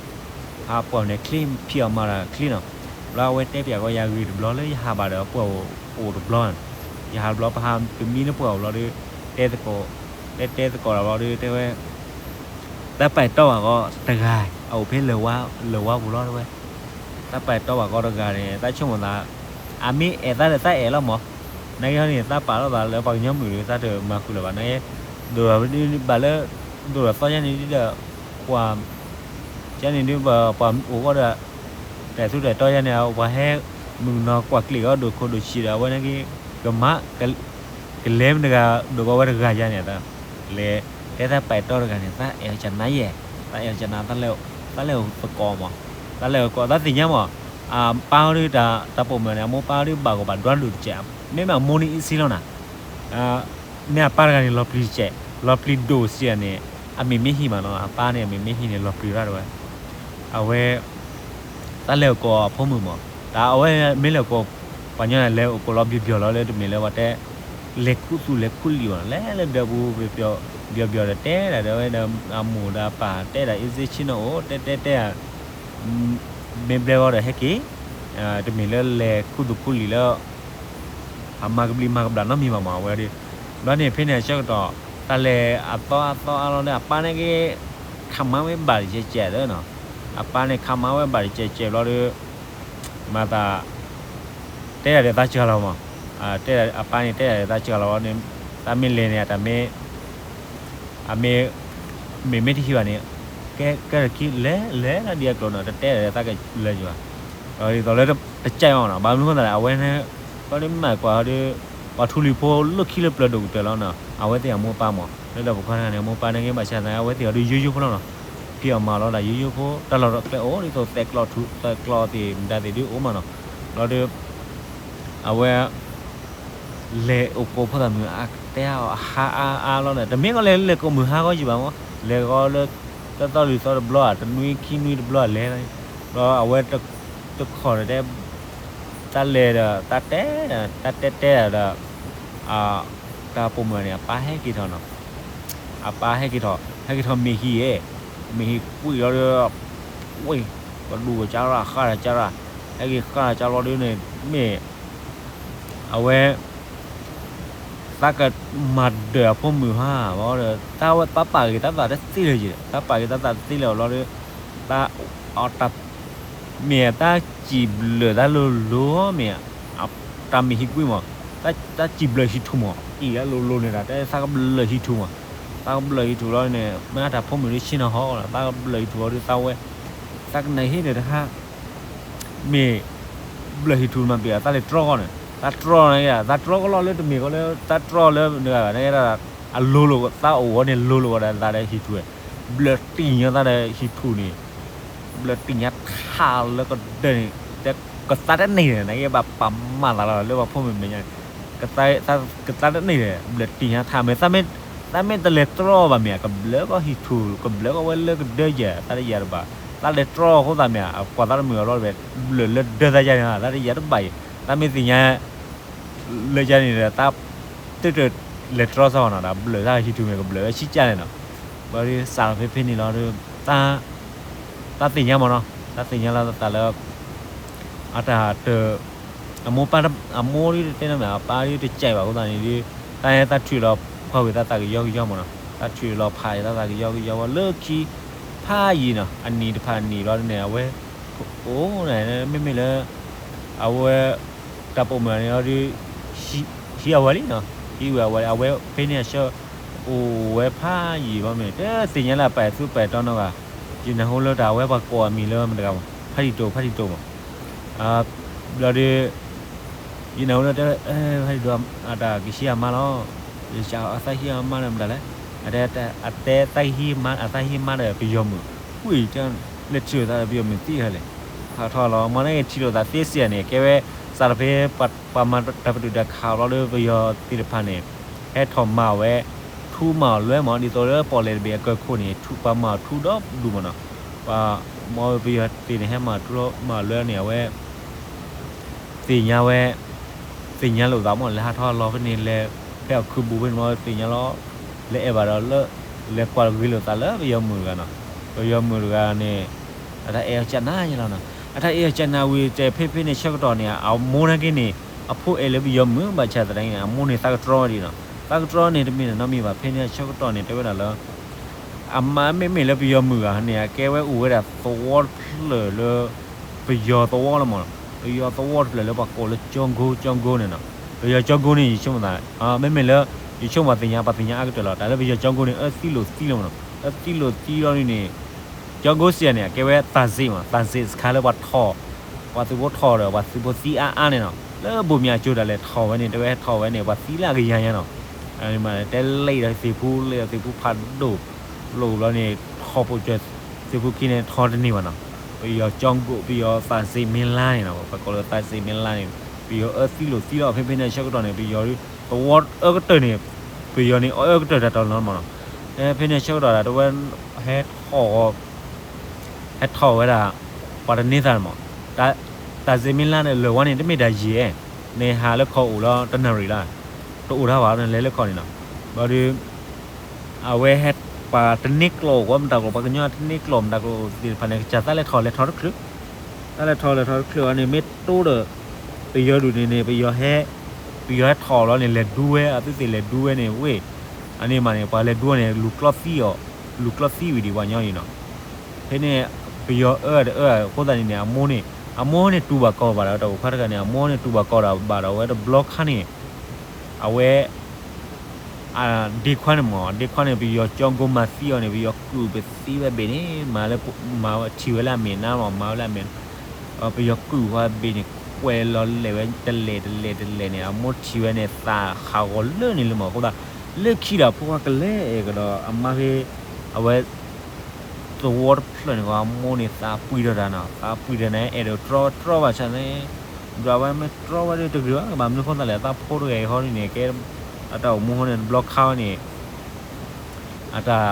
ဟးပှၢ်အိၣ်န့ၣ်ချ့ ဖံးအီၣ်မၤတၢ်ချ့နီၤ, လၢအဝဲတဲပျဲကီးယၤဂ့ၢ်တဘျီလၢယဟးဘၣ်ဒီးပှၢ်အိၣ်တဘျီ ယဟးတဘျီ ပဟးတမံလၢပှၢ်အိၣ်ဘျီဒီး တဲသကိး တဲတဲသကိးတၢ်ဘျီဒီး တဲဝဲ သးပာ်တီဘၣ်ကီးတဂၤ အအိၣ်ဖဲလၢၤဝါပူၤလီၤတဲဝဲ, သးပာ်တီဘၣ်ကီးတဂၤန့ၣ် သးဆိကမိၣ်သး အမ့ၢ်အဲၣ်သးဒီးသးအဲၣ်လီၤမး, နာ်က့ဟီန့ၣ် သးပာ်လီၤသးလၢပှၤကညီမုၣ်ဒီး သးတမၤဃုာ်လၢၤဘၣ် နာ်က့ ဒိၣ်ဘၣ်လၢ ဒိၣ်ဒီးသီယါန့ၣ်ဒီး ပှၤ ယါန့ၣ်ဒီး ပှၤအိၣ်ဃီဒီး တၢ်သူတၢ်တီယါန့ၣ် ပှၤဟဲ မုၢ်ကနီၤကွၢ်ကျ့ၣ်ကီးဒိၣ်ခိၣ်ဒိၣ်ဆံးဒီး အဝဲနာ်က့ ကမၤ ကလဲၤမတဂၤ ဒိၣ်ကီးဝဲတဂၤယါန့ၣ် လဲၤ တဲသးပာ်တီတဂၤန့ၣ် သးအဲၣ်ကနါယဲၢ် သးအဲၣ်ကနါ သးလဲၤအိၣ်သကိးမး သးလဲၤအိၣ်သကိး သးသ့ၣ်ညါမး အပၢ်ဟီဒီး တၢ်ပိာ်မုၣ်န့ၣ် အမိၢ်ပၢ်ဟီဒီး ဘၣ်ကီးဘၣ်ဒွးဒိၣ်တစဲး မ့မ့ၢ်အမိၢ်န့ၣ်အံၤစ့လီၤနၤ မ့ၢ်အပၢ်တဂၤန့ၣ် လီၤပျံၤတစဲး လီၤပျံၤဒိၣ်စ့ၢ်န့ၣ် အမ့ၢ်မ့ၢ်ဟံၣ်မးနီၤ အပၢ်န့ၣ် အမ့ၢ်မ့ၢ်ဟံၣ်န့ၣ် လီၤပျံၤရၣ်တဝဲ အဝဲ သးလဲၤအိၣ်ကိးအဖိမုၣ်မး တၢ်အဝဲမ့ၢ်လဲၤအိၣ်ကိး ပှၤညီန့ၣ် လဲၤအိၣ်ကိးလီၤဘျီဘျီလီၤလၢတမ့ၢ်လၢပှၤတဲ လဲၤခူသူၣ်လဲၤခူလံာ်ဘၣ် လဲၤလၢဒၢးပူၤ ဘျီဘျီဒီးတဲဒၣ်ဒီးဝဲဒီး အမိၢ်ဒီးအပၢ်တဲဒၣ် အ့စ့ဆ့နီၤအိၣ် တဲတဲတဲ မ့ၢ်ဘျဲၣ်ဂီၤဒီးဟဲက့ၤ တမ့ၢ်လၢလဲၤခူသူၣ်ခူလံာ်လၢ အမၤကဘျံးမၤကဘျၣ်နီတမံၤဘၣ်မး အဝဲဒီး ဘျီန့ၣ်ဖဲန့ၣ်အဆၢကတီၢ် တၢ်လဲၤအသီအသီအါလီၤဒီး အပၢ်န့ၣ်က့ၤ ခးမါဝဲဘၣ်တစဲးစဲးဒီးနီၤ အပၢ်န့ၣ် ခးမါဝဲဘၣ်တစဲးစဲးဘျီဒီး မၤသး တဲဒၣ်ဒီးသးစှၤလီၤမး တဲဒၣ်အပၢ်န့ၣ် တဲဒၣ်ဒီးသးစှၤလီၤန့ၣ် သးမ့ၢ်လဲၤန့ၣ် အတၢ်မ့ၢ် အမ့ၢ် မ့ၢ်မ့ၢ်တဟံးဘၣ်န့ၣ် ကဲကဲတခံလဲၤလဲၤလၢဒ်အကျိၤနီၤ တတဲဒၣ်ဒီးသးကလဲၤယွၤ ဒ်သိးလၢတကဲအီၤနီၤ ဘၣ်မနုၤဃိသတးလဲၣ် အဝဲန့ၣ် ဃီဒီးမ့ၢ်ကွၢ်ဃီဒီး ပှၤထူလံၤဖိလၢခံလၢပျၢၤဒိၣ်ကတၢၢ်လီၤနီၤ အဝဲသ့ၣ်အမိၢ်ပၢ်မး လၢဒီးပိာ်ခွါတဂၤန့ၣ် အမိၢ်ပၢ်န့ၣ်က့ၤဘၣ်ဆၣ်သနာ် အဝဲသ့ၣ်အီၤဒီးယိယိဖိလီၤနီၤ ဖံးအီၣ်မၤလီၤဒၣ်ယိယိဖိ တၢ်လီၢ်တၢ်ကျဲအိၣ်ဒ်သိး သဲးကျီသ့ၣ်မတၤသ့ၣ်ဒုးအိၣ်မးနီၤ ဘျီဒီး အဝဲ လဲၤအိၣ်ကိးဖိသၣ်မုၣ် အတဲအီၤအဟါအါအါလီၤဒီး တမ့ၢ်ကီးလဲၤ လဲၤကိးမုၢ်ဟါဂီၢ်ယံၤဘၣ်မး, လဲၤဂီၤလၢ တသီလွံၢ်သီတဘျီဧါ, တနွံခံနွံတဘျီလဲၤလီၤ, ဘျီအဝဲ တခီၣ်ဒီးတဲ တၢ်လဲၤဒီး တၢ်တဲ တၢ်တဲတဲဒီး တၢ်ပိာ်မုၣ်န့ၣ် အပၢ်ဟဲက့ၤထီၣ်နီၤ, အပၢ်ဟဲက့ၤထီၣ် ဟဲက့ၤထီၣ်မ့ၢ်ဟံၣ်ဧၢ, မ့ၢ်ဟံၣ်ကွံာ်လီၤဒီး ဝ့ၢ် ကဒူၣ်ကစၢ်ရၣ် ဃၣ်တၢ်ကၢ်ရၣ်, ဟဲက့ၤဃၣ်တၢ်ကၢ်လီၤဒီးန့ၣ် မ့ၢ် အဝဲ သးကမၤဒၢးအဖိမုၣ်ဟါဘၣ်ဒီး တၢ်ဝဲသးပာ်က့ၤတၢ်သးတသ့လၢၤယဲၢ်, တၢ်ပာ်က့ၤတၢ်သးတသ့လၢၤအီၤလီၤဒီး တၢ် အတၢ် မ့ၢ်တၢ်စံးဘျၢၣ်တၢ်လိၤလိၤမ့ၢ် တၢ်မ့ၢ်ဟံၣ်ကွံာ်မး, တၢ်စံးဘျၢၣ်ဟံၣ်ထူၣ်မး အံၤတၢ်လိၤလိၤန့ၣ်ဒီး တၢ်သးကဘျၢၣ်ဟံၣ်ထူၣ်မး, သးကဘျၢၣ်ဟံၣ်ထူၣ်လီၤန့ၣ် မ့ၢ်တၢ်ဖိမုၣ်ဒ်ဆ့ၣ်နီၤဟီလီၤ, သးကဘျၢၣ်ဟံၣ်ထူၣ်လီၤဒီးသးဝဲ သးကနၢ်ဟ့ၣ်ဒီးတဟါ မ့ၢ် ဘျၢၣ်ဟံၣ်ထူၣ်မးပ့ၤ သးလဲၤတြီဃီန့ၣ် သးတြီန့ၣ် သးတြီကလီၤလၢတမ့ၢ်ကီးလၢ သးတြီလၢ အလိၤလိၤ သးအိၣ်ဝဲန့ၣ်လိၤလိၤဝဲဒီးသးဒီးဟံၣ်ထူၣ်ဝဲ ဘျၢၣ်တံၢ်ညါသးဒီးဟံၣ်ထူၣ်န့ၣ် ဘျၢၣ်တံၢ်ညါထးလၢကဒၢန့ၣ် ကသးတန့ၢ်န့ၣ် နကဘၣ်ပာ်မၤသးလီၤလၢပှၤဖိမုၣ်မဲာ်ညါ ကသးတန့ၢ်န့ၣ် ဘျၢၣ်တံၢ်ညါထးမ့ၢ် သးမ့ၢ်တလဲၤတြီဘၣ်မ့ၢ် ကဘျၢကီးဟံၣ်ထူၣ် ကဘျၢကီးဝဲလၢကဒၢယဲၢ် သးတယၤတဘၣ် သးလဲၤတြီအဃိသးမ့ၢ် အကွၢ်သးတမုာ်အလီၢ်တဝဲ ဘျၢၣ်လၢဒၢသးယါန့ၣ် သးတယၤတဘၣ်အံၤ သးမ့ၢ်သ့ၣ်ညါ လၢယါန့ၣ်ဒီး သးတတလဲၤတြီစ့ၢ်ကီးနီၤ ဒီးဘျၢၣ်သးဟံၣ်ထူၣ်မ့ၢ်ကဘျၢၣ်ဝဲဆံးကၢ်န့ၣ်နီၤ ဘျီဒီးစးထီၣ်ဖဲဖဲန့ၣ်လီၤဒီး သးသ့ၣ်ညါမးနီၤ သးသ့ၣ်ညါလီၤသးလၢ အတၢ်တ အမိၢ်ပၢ် အမိၢ်ဒ်တတဲနီတမံၤ အပၢ်ဒ်တကဲဘၣ်အဃိသတးန့ၣ်ဒီး တၢ်ဟဲသးထုးလီၤဖးဝံၤသးသးကယီကယီမးနီၤ သးထုးလီၤဖးသးသးကယီကယီဝဲလၢခံ ဖးယံာ်နီၤ အနံၣ်တဖၣ်အနံၣ်ဘျီန့ၣ် အဝဲ အိၣ်န့ၣ် မ့မ့ၢ်လၢ အဝဲ တၢ်ပိာ်မုၣ်န့ၣ်ဒီး ဟံးဝဲလံနီၤ ဟံးဝဲအဝဲလံ အဝဲဖဲန့ၣ်အဆၢ အိၣ်ဝဲဖးယံာ်ဘျီမ့ၢ် တသ့ၣ်ညါလၢအပာ်သူၣ်ပာ်တီ နီတဂၤ ယနၢ်ဟူလၢတၢ်အဝဲပှၤကိးအမံၤလၢမတၤတဂၤမး ဖးတံၢ်တိၢ် ဖးတံၢ်တိၢ်မး ဘျီဒီး ယနၢ်ဟူလၢတဲ ဖးတံၢ်တိၢ် အတၢ်ကဟံးအမါလီၤ ယစးအသးဟံးအမါဒီးမတၤလဲၣ် အတဲ အတဲသးဟံးမါ အသးဟံးမါဒီးပယီၤမုၣ် ဝံၤတၢ် လဲၤထံၣ်လိာ်သးဒီးပယီၤမုၣ်သံဟဲလဲၣ် ဟးထီၣ်လီၤ မ့ၢ်န့ၣ်ထံၣ်လိာ်သးသ့စ့ၢ်န့ၣ် ကဲဝဲ စးထီၣ်ဖဲ ပှၤမၤတၢ်ပတုာ်တၢ်ခးဘျီဒီးပယီၤသ့ၣ်တဖၣ်န့ၣ် ဟဲထီၣ်မၤဝဲ ထူမၤအီၤလွဲမး ဒ်သိးလၢပီၣ်လဲၣ်တဘ့ၣ်အကၢၢ်ခိၣ်န့ၣ် ထူပှၤမၤအီၤထူဒီဒူၣ်မးနီၤ ပှၤ မ့ၢ်ပယီၤသ့ၣ်န့ၣ် ဟဲမၤထူမၤအီၤလွဲန့ၣ် အဝဲ သ့ၣ်ညါဝဲ သ့ၣ်ညါလိာ်သးမး လဲၤဟးထီၣ်လီၤဖဲန့ၣ် လဲၤ ဖဲအီၣ်ခုးဘူးဖဲန့ၣ်မး သ့ၣ်ညါလီၤ လဲၤအဲၣ်ဘၣ်ဒီးလၢ လဲၤကွၢ်ဂ့ၤလိာ်သးလၢပယီၤမုၣ်တဂၤနီၤ ပယီၤမုၣ်တဂၤန့ၣ် အတၢ်အဲၣ်အီၤကနၣ်ယဲလီၤနီၤ အတၢ်အဲၣ်အီၤကနၣ်ဝံၤတဲ ဖဲဖဲန့ၣ်ဆၢကတီၢ်န့ၣ် အမိၢ်နာ်က့န့ၣ် အဖိအဲၣ်လၢပယီၤမုၣ်ဘၣ်ဆၣ်သနာ်က့န့ၣ် အမိၢ်န့ၣ်သးကတြီဝဲဒံးနီၤ သးကတြီန့ၣ်တမ့ၢ်နီတမံၤဘၣ် ဖဲန့ၣ်အဆၢကတီၢ်န့ၣ် တဲဝဲဒၣ်လၢ အမါမ့မ့ၢ်လၢပယီၤမုၣ်ဂၤန့ၣ် အကဲဝဲအိၣ်ဝဲဒၣ်သဝီတဖျၢၣ်လၢ ပယီၤသဝီလီၤမးနီၤ ပယီၤသဝီတဖျၢၣ်လၢပှၤကိးလၢကၠီကိ ကၠီကိန့ၣ်နီၤ ပယီၤကၠီကိန့ၣ် ယဆိကမိၣ်သး မ့မ့ၢ်လၢ ယဆိကမိၣ်ပှၤသ့ၣ်ညါ ပှၤသ့ၣ်ညါအါကတၢၢ်လီၤ တၢ်လၢပယီၤကၠီကိန့ၣ် အၢသံလိာ်သံလီၤမးနီၤ အၢသံလိာ်သံလီၤန့ၣ်န့ၣ် ကၠီကိစံးန့ၣ် အကဲဝဲသးစ့မး သးစ့စခါလၢပှၤထီၣ် ပှၤသုးဖိထီၣ်ဒီး ပှၤသုးဖိသံအါအါန့ၣ်နီၤ လၢဘိၣ်မၠးကၠိတၢ်လဲၤထီၣ်ဝဲန့ၣ် တဲဝဲဟဲထီၣ်ဝဲန့ၣ် ပှၤသံလၢအကယၤညါနီၤ တဲလံဒီးသ့ၣ်ဖူ လံဒီးသ့ၣ်ဖူဖးဒိၣ် လိၣ်ဘျီန့ၣ် ထီၣ်ပိာ်စၢၤ သ့ၣ်ဖူခံန့ၣ်ထီၣ်တန့ၢ်ဘၣ်နီၤ ပယီၤကၠီကိ ပယီၤသးစ့မ့ၢ်လါန့ၣ်နီၤ ပှၤကိးလၢသးစ့မ့ၢ်လါန့ၣ် ပယီၤအၢသံလိာ်သံလီၤ ဖဲဖဲန့ၣ်အဆၢကတီၢ်န့ၣ် ပယီၤ သဝီအၢကတၢၢ်န့ၣ် ပယီၤန့ၣ်အၢကတၢၢ်တၢ်တီၤလီၤမးနီၤ ဖဲန့ၣ်အဆၢကတီၢ်ဒီး တဝဲ ဟဲထီၣ် ဟဲထီၣ်ဝဲဒၣ် ပှၤတန့ၢ်သးမး သးစ့မ့ၢ်လါန့ၣ် လၢာ်ဝဲန့ၣ် တမ့ၢ်တၢ်ယံာ်ဧါ နဟးလၢခီအိၣ်လီၤတနၣ်ရံၣ်လီၤ တအိၣ်တၢ်ဘၣ် နလဲၤလၢခီန့ၣ်နီၤ ဘျီဒီး အဝဲဟဲ ပှၤတန့ၢ်ကျိာ်ကွၢ်မတၤကျိာ် ပှၤကညီတန့ၢ်ကျိာ်မတၤကျိာ်သ့ၣ်တဖၣ်န့ၣ် ကစၢ်သးလဲၤထီၣ်လဲၤထီၣ်တချုး တၢ်လဲၤထီၣ်လဲၤထီၣ်တချုးအီၤန့ၣ် မ့ၢ်တိဒီး ပယီၤဒူၣ်န့ၣ်န့ၣ် ပယီၤဟဲ ပယီၤဟဲထီၣ်လီၤန့ၣ် လဲၤဒူဝဲ အသုသ့ၣ်လဲၤဒူဝဲန့ၣ် ဝ့ၢ် အန့ၣ်မးန့ၣ် ပှၤလဲၤဒူဝဲန့ၣ် လူၤကျီသံအီၤ လူၤကျီသံဝံၤဒံးပှၤညီအံၤနီၤ ဖဲန့ၣ် ပယီၤအၢတအၢ အဃိသတးန့ၣ်န့ၣ် အမိၢ်န့ၣ် အမိၢ်န့ၣ်တူၢ်ဘၣ်ကီဘၣ်ဒီး တၢ်အိၣ်ဖးတဂၤန့ၣ် အမိၢ်န့ၣ်တူၢ်ဘၣ်ကီဒီးဘၣ်ဒီး အဝဲတဘျီခါန့ၣ် အဝဲ ဒ့ခွါန့ၣ်မး ဒ့ခွါန့ၣ် ပယီၤကၠီကိမၤသံအီၤန့ၣ် ပယီၤကုၢ်ပသံဝဲဘ့ၣ်န့ၣ် မၤလၢ မၤဝဲထံၣ်ဝဲလၢအမဲာ်နါမး မၤဝဲလၢအမဲာ် ပယီၤကုၢ်ဝဲဘ့ၣ်န့ၣ် ကွဲးလီၤလဲၤဝဲတလဲၤတလဲၤတလဲၤန့ၣ် အမိၢ်ထံၣ်ဝဲန့ၣ် သးဟးဂီၤလၢန့ၣ်လၢမး အဃိသတး လၢခံဒီးဖိခွါကလဲၤအဲၣ်ကဒီးအမါဖဲ အဝဲ သဝီတဖျၢၣ်န့ၣ် အမိၢ်န့ၣ်သးပှံၤဒီးတၢ်နီၤ သးပှံၤဒီးန့ၣ် အဲၣ်ဒိးတြီတြီဘၣ်ဆၣ်န့ၣ် ဒွးဝဲမ့ၢ်တြီဝဲဒ်တဂ့ၤဘၣ် ကဘၣ်မနုၤဃိသးလဲၣ် အသးဖိတဂၤအံၤဟီဒ်န့ၣ် ကဲ အတၢ်အိၣ်မူဟီန့ၣ် တဘျီခါဝဲန့ၣ် အတၢ်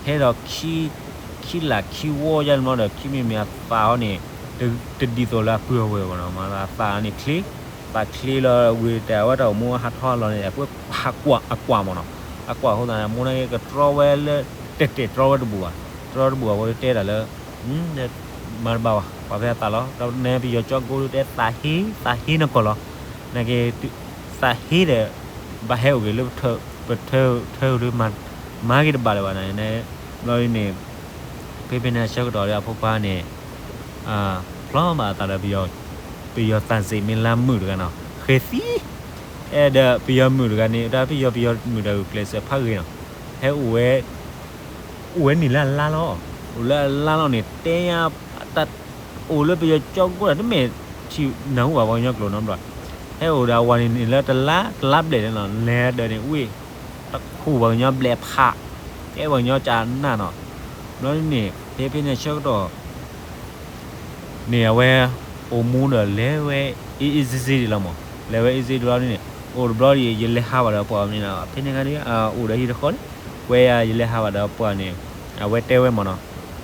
ဟဲဒီး ခံလးခံဝီယါန့ၣ်ဘျီဒီး ခံမံၤမံၤအသးဟီန့ၣ် တဒ်သိးလၢအပုၢ်အဝဲၢ်ဘၣ်နီၤ မ့ၢ်အသးန့ၣ်ချ့, သးချ့လီၤဝံၤ တဲဝဲတၢ်အိၣ်မူဟးထီၣ်လီၤန့ၣ် အကွၢ်ဟးကွၢ်အကွၢ်မ့ၢ်နီၤ, အကွၢ်အဃိသတးန့ၣ် မိၢ်န့ၣ်ကတြီဝဲလၢ တဲာ်တဲာ်တြီဝဲတဘူးဘၣ်, တြီတဘူးဘၣ်အဃိတဲဒၣ်လၢ မၤတဘၣ်ဘၣ် ပှၤဖဲအသးလီၤ ဒီးနဲပယီၤကၠီကိၣ်ဒုးတဲ သးဟ့ သးဟ့နကီၢ်လီၤ, နက့ သးဟ့ဒီး ဘၣ်ဟဲအိၣ်က့ၤလၢ ပထၢ ပထၢ ထၢဒုး မၤက့ၤတဘၣ်လၢၤဘၣ်န့ၣ် ဘျီဒ်န့ၣ် ဖဲဖဲန့ၣ်အဆၢကတီၢ်ဒီးအဖိခွါန့ၣ် ဖျီဘၣ်အသးဒီး ပယီၤသးစ့းမ့ၢ်လါမုၣ်တဂၤနီၤ ဃဲၤသံ အဲၣ်ဒိးပယီၤမုၣ်တဂၤန့ၣ် တၢ်ပယီၤပယီၤမုၣ်တဂၤဂုာ်ကျဲးစၢးဖးဂ့ၤနီၤ ဟဲအိၣ်ဝဲ အိၣ်ဝဲန့ၣ်လၢအလါလီၤ, အိၣ်လၢအလါလီၤန့ၣ် တဲညါ တၢ် အိၣ်လၢပယီၤကၠီကိၣ်တၢ် တမ့ၢ်ထံၣ်နၢ်ဟူဘၣ်ပှၤကညီကျိာ်နီတဘျီ, ဟဲအိၣ်ဒီးအဝၤန့ၣ်န့ၣ်လၢတလါ တလါဘျဲၣ်န့ၣ်လီၤ လဲၤဒီးန့ၣ်ဝ့ၢ် တခူၣ်ပှၤကညီဘျဲၣ်ဖး တဲပှၤကညီကနၣ်နီၤ, ဘျီဒ်န့ၣ် ဖဲဖဲန့ၣ်အဆၢကတီၢ် န့ၣ် အဝဲ အိၣ်မူဒီးလဲၤဝဲ အ့ၣ်အ့ၣ်စ့စ့ဒံးလီၤမး, လဲၤဝဲအ့ၣ်စ့ဒံးလီၤန့ၣ် အိၣ်တဘျီဒီး ယလဲၤဟးဘၣ်ဒီးပှၤန့ၣ်နီၤ ဖဲန့ၣ်ခါဒီး အိၣ်ဒီးဟံၣ်တဃီလံ, ကွဲယၤ ယလဲၤဟးဘၣ်ဒီးပှၤန့ၣ် အဝဲတဲဝဲမးနီ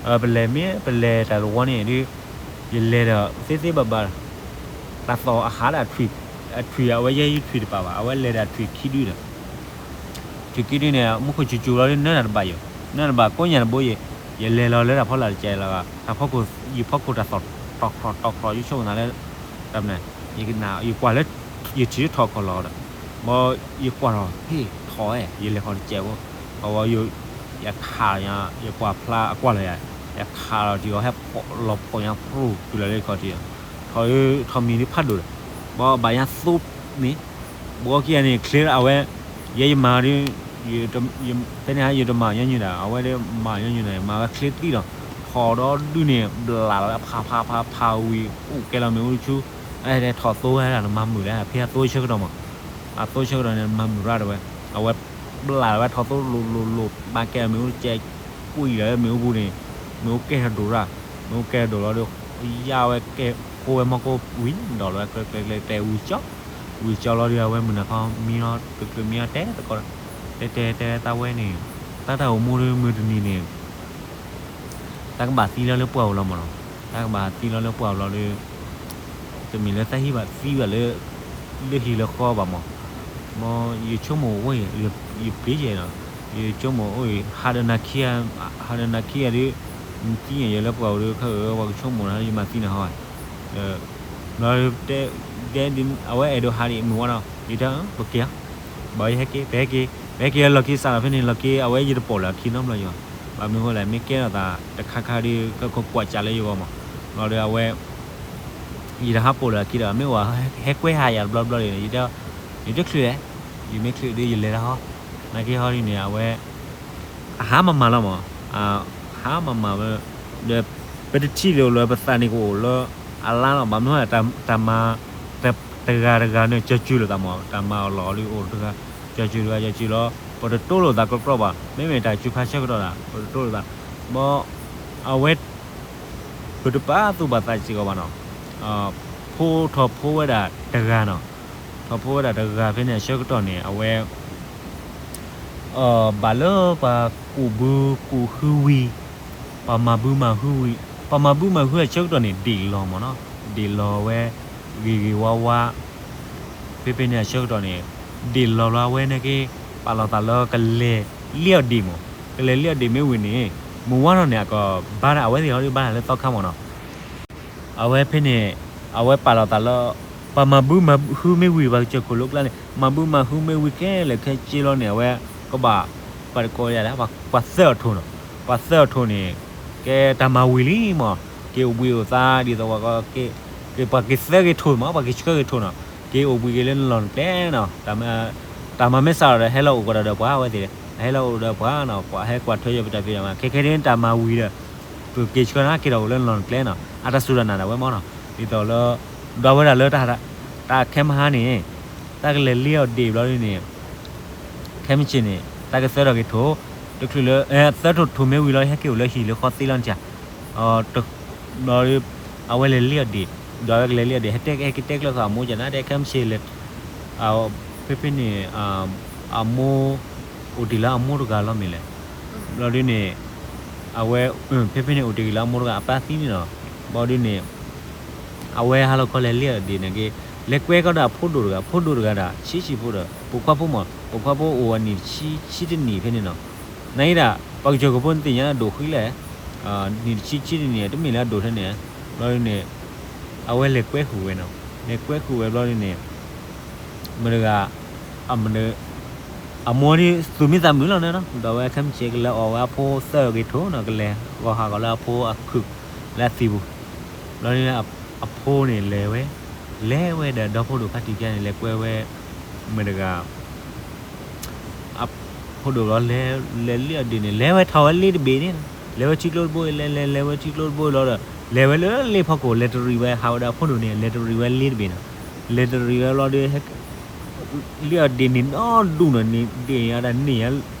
ၤ, ပလဲၤမ့ၢ် ပလဲၤတၢ်တဝီန့ၣ်ဒီး ယလဲၤဒီးသ့သ့ဘၣ်ဘၣ် တၢ်သီၣ်အဟးဒီးအထွံၣ်, အထွံၣ်အဝဲယဲယထွံၣ်တပာ်ဘၣ် အဝဲလဲၤဒီးထွံၣ်ခံဒုဒီး ထွံၣ်ခံဒုန့ၣ် မူခိၣ်စူၤစူၤလီၤဒီး နၢတၢ်တဘၣ်ယိာ်, နၢတၢ်တဘၣ်ကိးညါတဘိယဲ, ယလဲၤလီၤလၢတၢ်ဖီလာ်တကဲလီၤ, တၢ်ဖီခိၣ် ယဖီခိၣ်တၢ်သီၣ် တီၢ်ခြီၢ်တီၢ်ခြီၢ် ယဆိကမိၣ်သးလၢ တၢ်မနုၤ ယကနၣ် ယကွၢ်လၢ ယထံၣ်ထီၣ်ခီၣ်လီၤဒီး မ်ယကွၢ်ထီၣ်ဟ့ၣ်ထီၣ်ဝဲ ယလဲၤဃီၤတကဲဖိ, အဝဲ ယခး ယကွၢ်ဖျါအကွၢ်လီၤယၤ, ယခးလီၤထံအီၤ ဟဲဖီၣ်လီၤဖီၣ်ညါဖရူၣ်တုၤလီၤလၢခီၣ်ထံး, ထီၣ် ထီၣ်မံၤဒုးဖးဒိၣ်ဒီး, ဘီဘၣ်ညါသိန့ၣ်, ဘီခံဂၤန့ၣ် ချ့အဝဲ, ယဲယမၤဒီး ဖဲန့ၣ်ဟါ ယတမၤညီနုၢ်ဒၣ် အဝဲဒၣ်မၤညီနုၢ်ဒၣ် မၤဝဲချ့သံဒီး, ထီၣ်ဒီဒုန့ၣ် ဘျးလီၤဝဲဖးဖးဖးဖးဝံၤ အိၣ်ကဲလီၤမ့ၣ်အူတဆူ, ထီၣ်သိဝဲဒၣ်နမၤမုာ်လဲၣ် ဖဲအသိဆၢကတီၢ်မး, အသိဆၢကတီၢ်န့ၣ် မၤမုာ်ရၣ်တဝဲ, အဝဲ ဘျးလီၤဝဲထီၣ်သိလိၤလိၤလိၤ ဘၣ်ကဲလီၤမ့ၣ်အူတကဲ ကွံာ်လီၤလၢမ့ၣ်အူပူၤန့ၣ်, မ့ၣ်အူကဲထီၣ်ဒိၣ်ရၣ်, မ့ၣ်အူကဲထီၣ်ဒိၣ်လီၤဒီး, ယါဝဲကဲ ဃိဝဲမီၢ်ကိၢ်ဝံၤ ဒီးလီၤဝဲကျဲကျဲကျဲတဲဝံၤကၠီ, ဝံၤကၠီလီၤဒီး အဝဲမုၢ်နၤခီမံလီၤ တချုးမံလီၤတဲသကိး, တဲတဲတဲသးဝဲန့ၣ်, တၢ်တၢ်အိၣ်မူဒီးမုၢ်တနံၤန့ၣ် တၢ်ကဘၣ်သံလီၤလၢပှၢ်ပူၤလီၤမးနီၤ, တၢ်ကဘၣ်သံလီၤလၢပှၢ်ပူၤလီၤဒီး, တမ့ၢ်လၢတၢ်ဟံၣ်ဘၣ်သံဘၣ်လၢ, လၢဟံၣ်လၢဃီဘၣ်မး, မ်ယဆိကမိၣ်အိၣ်အံၤ, ယပျံၤယဲနီၤ, ယဆိကမိၣ်အိၣ်အံၤ ဟးဒီးနၤခံဂၤ, ဟးဒီးနၤခံဂၤဒီး, နသံယဲလၢပှၢ်ပူၤဒီး ခဲအံၤပှၤကဆိကမိၣ်နၤ ယမၤသံနၤဟီ, ဒီး, ဒီးတဲ, တဲ, အဝဲအဲၣ်ဒိးဟးဒံးမုၢ်ဝါဒီး ယတဲ ပက့ၤဧါ, ဘၣ်ယဟဲက့ၤ ပဟဲက့ၤ, ပဟဲက့ၤလီၢ်ခံစးထီၣ်ဖဲန့ၣ် လီၢ်ခံအဝဲယတပိာ်လၢၤအခံနီတဘျီယီၤ, ဘၣ်မနုၤဃိလဲၣ် မ့ၢ်ကဲထီၣ်သးတခါခါဒီး ကခိၣ်ကွၢ်စးလၢယဂီၢ်မး, ဘျီဒီးအဝဲ ယတဟးပိာ်လၢၤအခံဒီး မ့ၢ်ဝဲဟဲကွဲဟးယၤတဘျီဘျီဒီး ယတဲ, ယတချုးလဲၣ်, ယမ့ၢ်ချုးဒီးယလဲၤလၢဟီ, နာ်က့ဟီဒ်န့ၣ် အဝဲ အဟးမၤမၤလီၤမး, ဟးမၤမၤဝဲ, ဒီး ပတထံၣ်လိာ်လၢပသးန့ၣ်ကအိၣ်လၢ အလါလီၤ ဘၣ်မနုၤ တၢ်မၤ တဂၤတဂၤန့ၣ် ကၠီၤစုလိာ်သးမး တၢ်မၤအီၤလီၤဒီးအိၣ်တဂၤ, ကၠီၤစုတဂၤ ကၠီၤစုလီၤ, ပတတိလိာ်သးကြီကြီဘၣ် မ့မ့ၢ်တၢ်ကူဖးဆၢကတီၢ်ဒၣ် ပတတိလိာ်သး, ဘီ အဝဲ ပတပာ်သူၣ်ပာ်သးစ့ၢ်ကီးဘၣ်နီၤ, ဖိထီၣ်ဖိဝဲဒၣ်တဂၤနီၤ, ထီၣ်ဖိဝဲဒၣ်တဂၤဖဲန့ၣ်အဆၢကတီၢ်န့ၣ် အဝဲ ဘၣ်လၢပှၤကူးဘုကူးဟုဝံၤ, ပှၤမၤဘုမၤဟုဝံၤ, ပှၤမၤဘုမၤဟုအဆၢကတီၢ်န့ၣ် ဒ့ၣ်လီၤမးနီၤ, ဒ့ၣ်လီၤဝဲ ဂ့ၤဂ့ၤဝါဝါ, ဖဲဖဲန့ၣ်အဆၢကတီၢ်န့ၣ် ဒ့ၣ်လီၤလီၤအဝဲန့ၣ်က့ ပာ်လီၤသးလၢကလဲၤလ့အီၣ်ဒ့ၣ်မး, ကလဲၤလ့အီၣ်ဒ့ၣ်မ့ၢ်ဝံၤန့ၣ် မုၢ်ဝါထီၣ်န့ၣ် အကဘါတၢ် အဝဲသ့ၣ်ဟီဒုးဘါတၢ်လၢသီခါမးနီၤ အဝဲဖဲန့ၣ် အဝဲပာ်လီၤသးလၢ ပှၤမၤဘုမၤဟုမ့ၢ်ဝံၤ ပှၤကစၢၢ်ခိၣ်လိကျါန့ၣ် မၤဘုမၤဟုမ့ၢ်ဝံၤခဲလၢာ်ခဲဆ့လီၤန့ၣ် အဝဲကဘၣ် ပှၤတကိးယၤဒၣ် ပှၤသၢအီၣ်ထိၣ်နီၤ, ပှၤသၢအီၣ်ထိၣ်န့ၣ် ကဲတၢ်မၤဝံၤလံမး, က့ၤအိၣ်ဘှံးအိၣ်သါဒ်သိး ပှၤက့ၤသၢက့ၤထိၣ်မး ပှၤက့ၤဆှၢက့ၤထိၣ်နီၤ, က့ၤအိၣ်ဘှံးက့ၤလၢနလီၢ်နကျဲနီၤ, တၢ်မၤမ့ၢ်စးထီၣ်ဒီး ဟဲလီၤအိၣ်ကဒီးဒီးပှၤဝဲသ့ၣ်, ဟဲလီၤအိၣ်ဒီးပှၤနီၤ, ပှၤဟဲကွၢ်ထွဲယပတၢ်ဖံးတၢ်မၤ ခဲခဲဒ်တၢ်မၤဝံၤဒီး ပက့ၤဆှၢနီၤ က့ၤထီၣ်အိၣ်လၢနလီၢ်နကျဲနီၤ, အတၢ်စူၢ်တၢ်နာ်ဒၣ်ဝဲမးနီၤ, ဒ်သိးလၢ ဒွးဝဲဒၣ်လၢ တၢ်ခဲမဟါန့ၣ် တၢ်ကလဲၤလ့အီၣ်ဒ့ၣ်ဘျီဒ်န့ၣ် ခဲမုၢ်ဆ့ၣ်န့ၣ် တၢ်ကသၢထီၣ်က့ၤထိၣ်, တချုးလၢ သၢထီၣ်ထိၣ်မ့ၢ်ဝံၤလီၤ ဟဲက့ၤအိၣ်လၢဟံၣ်လၢဃီသ့လီၤနထံၣ်, ဘျီ အဝဲလဲၤလ့အီၣ်ဒ့ၣ်, ဒီးဝဲကလဲၤလံအဒ့ၣ် ဟဲတဲ ဟဲက့ၤတဲကျၢၤဃာ်အမိၢ်ကနၣ် တဲခဲမုၢ်ဆ့ၣ်လဲၤ ဖဲဖဲန့ၣ် အမိၢ် အိၣ်တ့ၢ်လၢအမိၢ်တဂၤလီၤမ့ၢ်လဲၣ်. ဘျီဒုန့ၣ် အဝဲ ဖဲဖဲန့ၣ်အိၣ်တ့ၢ်လၢအမိၢ်တဂၤ အပၢ်သံန့ၣ်လီၤ. ဘျီဒုန့ၣ် အဝဲဟးလီၤခီလဲၤလံအဒ့ၣ်န့ၣ်က့ လဲၤကွဲကီးဒီးအဖိဒိၣ်တဂၤ အဖိဒိၣ်တဂၤဒီး ဆံးဆံးဖိဒီး ပိာ်ခွါဖိမး ပိာ်ခွါဖိအိၣ်အနံၣ်တဆံ ဆံတနံၣ်ဖဲန့ၣ်နီၤ. နာ်အံၤဒၣ် ပှၤကစၢၢ်ခိၣ်ဖိန့ၣ်သ့ၣ်ညါဒိၣ်ဃံလဲၣ် နံၣ်တဆံ ဆံတနံၣ် တမ့ၢ်လၢအဒိၣ်ထဲန့ၣ်. ဘျီဒုန့ၣ် အဝဲလဲၤကွဲဃုာ်ဝဲနီၤ. လဲၤကွဲဃုာ်ဝဲဘျီဒုန့ၣ် မတၤတဂၤ အမိၢ်ဒ်သူၣ်မံသးမုာ်လီၤန့ၣ်နီၤ ဒီးဝဲခဲမုၢ်ဆ့ၣ်ကလဲၤအီၣ်ဝဲအဖိသၢဂ့ၤထိၣ်နီၤ ကလဲၤဂီၤဟးဂီၤလၢအဖိအခုး လၢအသံပူၤ. ဘျီဒုန့ၣ် အဖိန့ၣ်လဲၤဝဲ လဲၤဝဲဒီးဒီဖိဒိၣ်ဖါတံၢ်ခံဂၤန့ၣ် လဲၤကွဲဝဲ မတၤတဂၤ အဖိဒိၣ်လီၤ လဲၤ လဲၤလံအဒ့ၣ်န့ၣ် လဲၤဝဲထီၣ်ဝဲလ့တဘ့ၣ်န့ၣ်နီၤ လဲၤဝဲထံကျိတဘိအံၤ လဲၤလဲၤလဲၤဝဲထံကျိတဘိအံၤလီၤဒီး လဲၤဝဲလၢလ့ဖီခိၣ် လဲၤတရံးဝဲ ဟးဝဲဒီးအဖိဒိၣ်န့ၣ် လဲၤတရံးဝဲလ့တဘ့ၣ်နီၤ. လဲၤတရံးဝဲဘျီဒီး လံအဒ့ၣ်န့ၣ်နီၢ်ဒူၣ်နီၤ န့ၣ်ဒ့ၣ်အဒၣ်န့ၣ်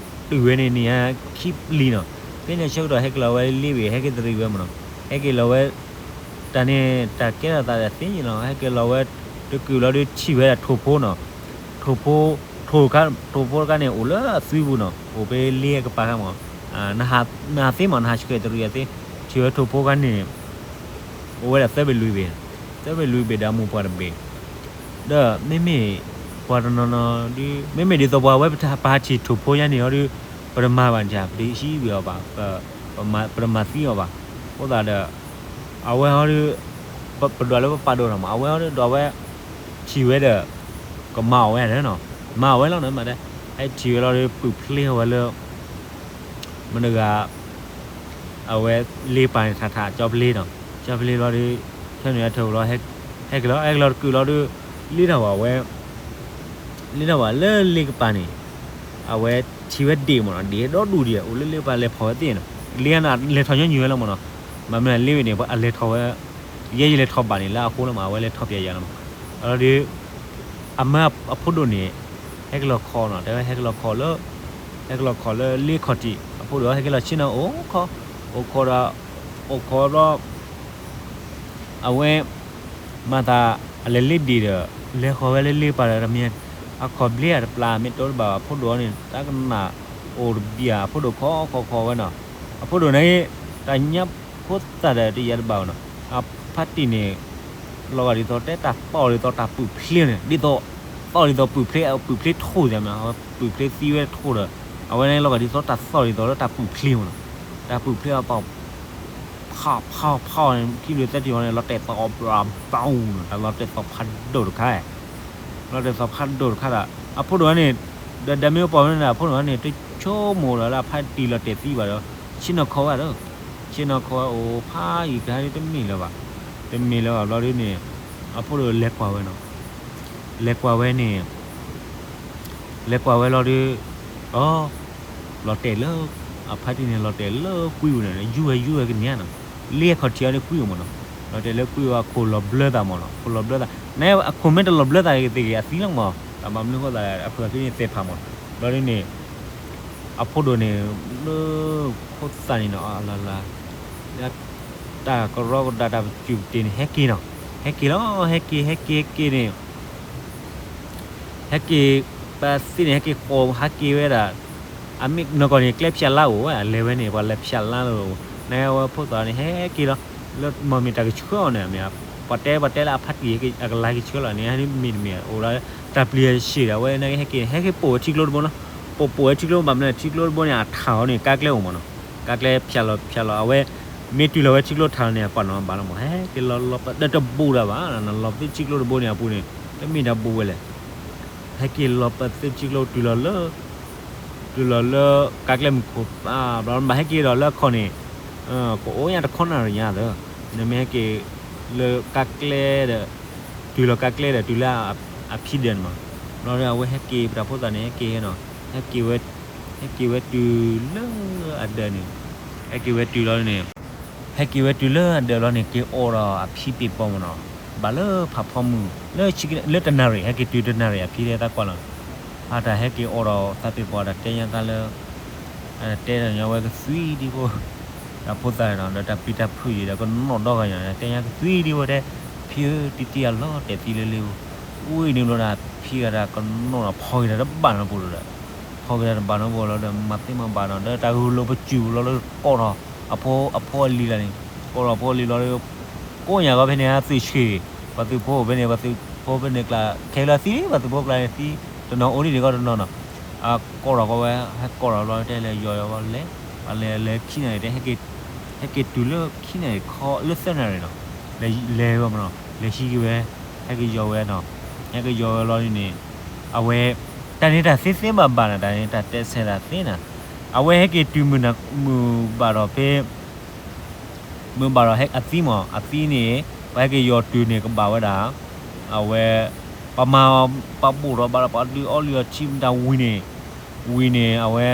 တုၤဝဲန့ၣ်န့ၣ် ခံပျံၤနီၤ. ဖဲန့ၣ်ဆၢကတီၢ်ဟဲက့ၤလီၤဝဲလ့ဘ့ၣ် ဟဲက့ၤတရံးဝဲမးနီၤ. ဟဲက့ၤလီၤဝဲ တၢ်န့ၣ် တၢ်ကဲထီၣ်သးဒီးသ့ၣ်ညါလီၤ ဟဲက့ၤလီၤဝဲ တကုာ်လီၤဒုးထံၣ်ဝဲဒၣ်ထိၣ်ဖိနီၤ. ထိၣ်ဖိ ထိၣ် ထိၣ်ဖိတခါန့ၣ် အိၣ်လၢအသွံပူၤနီၤ အိၣ်ဖဲလ့အကပၤခါမး နဟးသ့မး နဟးဆှဲးတရံးအသ့ ထံၣ်ဝဲထိၣ်ဖိခါန့ၣ် အိၣ်ဝဲဒၣ်သၢဘ့ၣ်လွံၢ်ဘ့ၣ် သၢဘ့ၣ်လွံၢ်ဘ့ၣ်ဒီးအမိၢ်ပှၢ်တဘ့ၣ် ဒီးမ့မ့ၢ် ပှၤတနီၤနီၤဒုး မ့မ့ၢ်ဒ်သိးပှၤဝဲပဟးထံၣ်ထိၣ်ဖိညါန့ၣ်အီၤဒုး ပတမၤဘၣ်န့ၣ် ပတဟံးဝံၤအီၤဘၣ် ပတမၤသံအီၤဘၣ်. အဃိသတးဒီး အဝဲဟီဒုး ပဒွးလၢပပာ်ဒိၣ်ထီၣ်မး အဝဲဟီဒုးဒီးအဝဲ ထံၣ်ဝဲဒီး ကမၤအီၣ်ဝဲဒၣ်နီၤ မၤအီၣ်ဝဲလီၤနီၤ မၤတဲ ဟဲထံၣ်ဝဲလီၤဒုး ပုၢ်ဖျ့အီၣ်ဝဲလၢ မတၤတဂၤ အဝဲလ့ပာ်န့ၣ်ထးထး ကၠီဖျ့နီၤ ကၠီဖျ့ဘျီဒီး ဆၢနုာ်အထၢၣ်လီၤ ဟဲက့ၤလီၤ ဟဲက့ၤလီၤတကုာ်လီၤဒုး လ့ထီၣ်ဝဲ လ့ထီၣ်ဝဲလၢလ့ကပၤန့ၣ် အဝဲထံၣ်ဝဲဒ့ၣ်မးနီၤ ဒ့ၣ်ဒီဒူၣ်ဒံး အိၣ်လၢလ့ပာ်လဲၤဖီၣ်ဝဲသ့ၣ်နီၤ လ့န့ၣ် လဲၤထီၣ်ညီနုၢ်ဝဲလီၤမးနီၤ မ့မ့ၢ်လ့ဝဲန့ၣ် အလဲၤထီၣ်ဝဲ ယဲယလဲၤထီၣ်ဘၣ်န့ၣ် လၢအဃိလီၤမး အဝဲလဲၤထီၣ်ပျဲယၤလီၤမး ဒီး အမၢအဖိဒိၣ်န့ၣ် ဟဲက့ၤလီၤခီနီၤ တဲဝဲဟဲက့ၤလီၤခီလၢ ဟဲက့ၤလီၤခီလၢလ့ခီၣ်ထံး အဖိဒိၣ်ဟဲက့ၤလီၤဆ့ၣ်နီၤ အိၣ်ခီ အိၣ်ခီဒီး အိၣ်ခီဘျီ အဝဲ မၤသး အလဲၤလ့ဒ့ၣ်ဒီး လဲၤဃီၤဝဲလၢလ့ပာ်ဒီးတမ့ၢ် အခီၣ်ဘျ့အတပျၢ် မ့ၢ်တိတဘၣ်ဘၣ် အဖိဒိၣ်န့ၣ် တၢ်ကနၣ်အိၣ်တဘံၣ် အဖိဒိၣ်ခီခီခီဝဲနီၤ အဖိဒိၣ်န့ၣ် တၢ်ညါဖိသၣ်ဒီးတယံာ်တဘၣ်ဘၣ်နီၤ အဖါတံၢ်န့ၣ် လီၤဂာ်ဒ်သိးတဲတၢ်သီၣ်ဒ်သိးတၢ်ပုၢ်ဖျ့န့ၣ် ဒ်သိး သီၣ်ဒ်သိးပုၢ်ဖျ့ အပုၢ်ဖျ့ထိၣ်သ့ၣ်မး ပုၢ်ဖျ့သံဝဲထိၣ်ဒီး အဝဲန့ၣ်လီၤဂာ်ဒ်သိးတၢ်သီၣ်ဒ်သိးလၢတၢ်ပုၢ်ဖျ့မးနီၤ တၢ်ပုၢ်ဖျ့အသီၣ် ဖးဖးဖးန့ၣ် ခံဘျီသၢဘျီန့ၣ် လီၤတဲာ်သီၣ်ဘျီဘျီနီၤ တၢ်လီၤတဲာ်သီၣ်ဖးဒိၣ်တခါ လီၤတဲာ်သီၣ်ဖးဒိၣ်တခါဒီး အဖိဒိၣ်န့ၣ် ဒီးဒၢမ့ၢ်အိၣ်ပိာ်ဝဲန့ၣ်ဒီး အဖိဒိၣ်န့ၣ် တဆိကမိၣ်ဒီးလၢအဖါတံၢ်လီၤတဲာ်သံဘၣ်ဒီး ဆ့ၣ်နီၤခီဝဲဒီး ဆ့ၣ်နီၤခီဝဲအိၣ်ဖးယံာ်ကဟဲဒ်တမ့ၢ်လၢၤဘၣ် တမ့ၢ်လၢၤဘၣ်ဘျီဒ်န့ၣ် အဖိဒိၣ်လဲၤကွၢ်ဝဲနီၤ လဲၤကွၢ်ဝဲန့ၣ် လဲၤကွၢ်ဝဲလီၤဒီး အ လီၤတဲာ်လၢ အဖါတံၢ်န့ၣ် လီၤတဲာ်လၢကွံအိၣ်န့ၣ် ယူၢ်ဝဲယူၢ်ဝဲကန့ၢ်နီၤ လ့အခီၣ်ထံးအီၤဒီးကွံအိၣ်မးနီၤ လီၤတဲာ်လၢကွံအိၣ် အခိၣ်လီၤဘျၢသးမးနီၤ အခိၣ်လီၤဘျၢသး နအခိၣ်မ့ၢ်တလီၤဘျၢသးသ့ၣ်ဂ့ၤ အသံလီၤမး တၢ်မၤမနုၤအဃိသတး အဖုအဖံန့ၣ်သဲးဖးမး ဘျီဒ်န့ၣ် အဖိဒိၣ်န့ၣ် လၢဖိသၣ်န့ၣ်နီၤ အလၢ်လၢ် တၢ်ကရီကဒါတၢ်ပစုၢ်ပတ့ၢ်န့ၣ် ဟဲက့ၤနီၤ ဟဲက့ၤလီၤ ဟဲက့ၤ ဟဲက့ၤ ဟဲက့ၤန့ၣ် ဟဲက့ၤ ပသ့ၣ်န့ၣ် ဟဲက့ၤဃီၤ ဟဲက့ၤဝဲဒၣ် အမ့ၢ်နီၢ်ကီၢ်န့ၣ် ကျဲဖၠးလါအိၣ်ဝဲ အလဲၤဝဲန့ၣ် ပှၤလဲၤဖၠးလါလီၤ နဝဲဖိသၣ်န့ၣ် ဟဲက့ၤလီၤ လၢမ့ၢ်မ့ၢ်တၢ်ကဆှၢအီၤန့ၣ် မ့ၢ် ပှၤတဲ ပှၤတဲလၢအဖါတံၢ် အကလါကဆှၢလီၤန့ၣ် မ့ၢ်တမ့ၢ် အိၣ်ဒီး တၢ်ပျံၤအီၤတဆံးဒီး အဝဲန့ၣ်ဟဲက့ၤ ဟဲက့ၤပိာ်ဝဲထံကျိတဘိနီၤ ပိာ်ပိာ်ဝဲထံကျိ ဘၣ်မနုၤထံကျိတဘိန့ၣ် အထးအီၤန့ၣ် ကါကျဲအိၣ်မးနီၤ ကါကျဲဖၠးလီၤဖၠးလီၤ အဝဲ မ့ၢ်တုၤလီၤဝဲထံကျိထးလီၤန့ၣ် အကွၢ်နီၤဘၣ်လီၤမး ဟဲက့ၤလီၤလီၤပသ့တဘူးတၢ်ဘၣ် လီၤပသ့ထံကျိတဘိန့ၣ်အပူၤန့ၣ် တမ့ၢ်တၢ်ဘူးဝဲလဲၣ် ဟဲက့ၤလီၤပသ့ထံကျိတုၤလီၤလၢ တုၤလီၤလၢ ကါကျဲမုၢ်ခိၣ် ဘျီဘၣ်ဟဲက့ၤဒီးလၢအခီၣ်န့ၣ် ကအိၣ်ညါတခီနၣ်ရံၣ်ညါသၢ နမ့ၢ်ဟဲက့ၤ လၢကါကျဲဒီး တုၤလီၤကါကျဲဒီးတုၤလၢ အဖံဒၢးန့ၣ်မး ဘျီဒီးအဝဲဟဲက့ၤ ပတၢ်ဖိသၣ်န့ၣ် ဟဲက့ၤဟဲနီၤ ဟဲက့ၤဝဲ ဟဲက့ၤဝဲတုၤလၢအဒၢးန့ၣ် ဟဲက့ၤဝဲတုၤလီၤန့ၣ် ဟဲက့ၤဝဲတုၤလၢအဒၢးလီၤန့ၣ် က့ၤအိးဒီးအဖံပ့ၤပိာ်မးနီၤ ဘၣ်လၢဖးဖီမုၢ် လၢတနၣ်ရံၣ် ဟဲက့ၤတုၤတနၣ်ရံၣ် အဖံတဲသးကွၢ်လီၤ အတၢ်ဟဲက့ၤအိးဒီးသးပ့ၤပိာ် တၢ်တဲညါသးလၢ တဲဒီးညီဝဲကသွံဒံဖိ တၢ်ဖိသၣ်နီၤ ဒီးတၢ်ပျံၤတၢ်ဖုးယံၤဒီး ကနီၣ်ဒီဂၤညါ တဲညါကသွံဒံဖိတဲ ဖ ဖံဧၢ တံတံအလီၤတဲာ်သံလၢလ့ဧိၤ, ဝံၤန့ၣ်ဘျီဒီး ဖံဂၤတၢ်ကနီၣ်ဒီး ဖီက့ၤတၢ်တဘၣ်နီတပူၤဒီး, ဖီက့ၤတၢ်တဘၣ်နီတပူၤလီၤဒီး မၤသ့မၤဘၣ်နီၤ ဒီးတၢ်ဂုာ်လိာ်ပစုာ်လီၤလၢကိးထီၣ် အဖိအလံၤလၢန့ၣ်, ကိးထီၣ်အဖိအလံၤလီၤဒီး ကိးညါကီဖဲန့ၣ် သုးဆှံ, ပှၤသုးဖိဖဲန့ၣ် ပှၤသုးဖိဖဲန့ၣ်ကျါ ခဲလၢာ်သံ ပှၤသုးဖိကျါန့ၣ်သံ တနီၤအိၣ်ဒံးန့ၣ်ကီတနီၤနီၤ, အကိးထီၣ်ကီဝဲ ဟဲကိးထီၣ်ဘျီတဲလဲၤယီၤယီၤဘျီလဲၤ, ပှၤလဲၤလဲၤခံနၣ်ရံၣ်တဲ ဟဲက့ၤတုၤလၢခံနၣ်ရံၣ်ခီလၢသၢနၣ်ရံၣ်နီၤ, လဲၤဝဲမနီၤ လဲၤဟံးက့ၤဝဲ, ဟဲက့ၤယီၤဝဲနီၤ, ဟဲက့ၤယီၤဝဲလီၤန့ၣ်, အဝဲ တၢ်န့ၣ်တၢ်သ့သ့ဘၣ်ဘၣ်နၤ တၢ်န့ၣ်တၢ်တဲဆဲးတၢ်သ့နၤ, အဝဲဟဲက့ၤတုၤမုၢ်ဘၣ်ဒီးဖဲ မုၢ်ဘၣ်ဒီးအသံမး အသံန့ၣ် ပှၤဟဲက့ၤယီၤတုၤန့ၣ်ကဘၣ်ဝဲဒၣ်, အဝဲ ပှၤမၤ ပှၤဘိၣ်ထီၣ်ဘၣ်ဒီးပှၤဒုးအီၣ်လုၢ်အီထံမတၤဝံၤန့ၣ်, ဝံၤန့ၣ် အဝဲ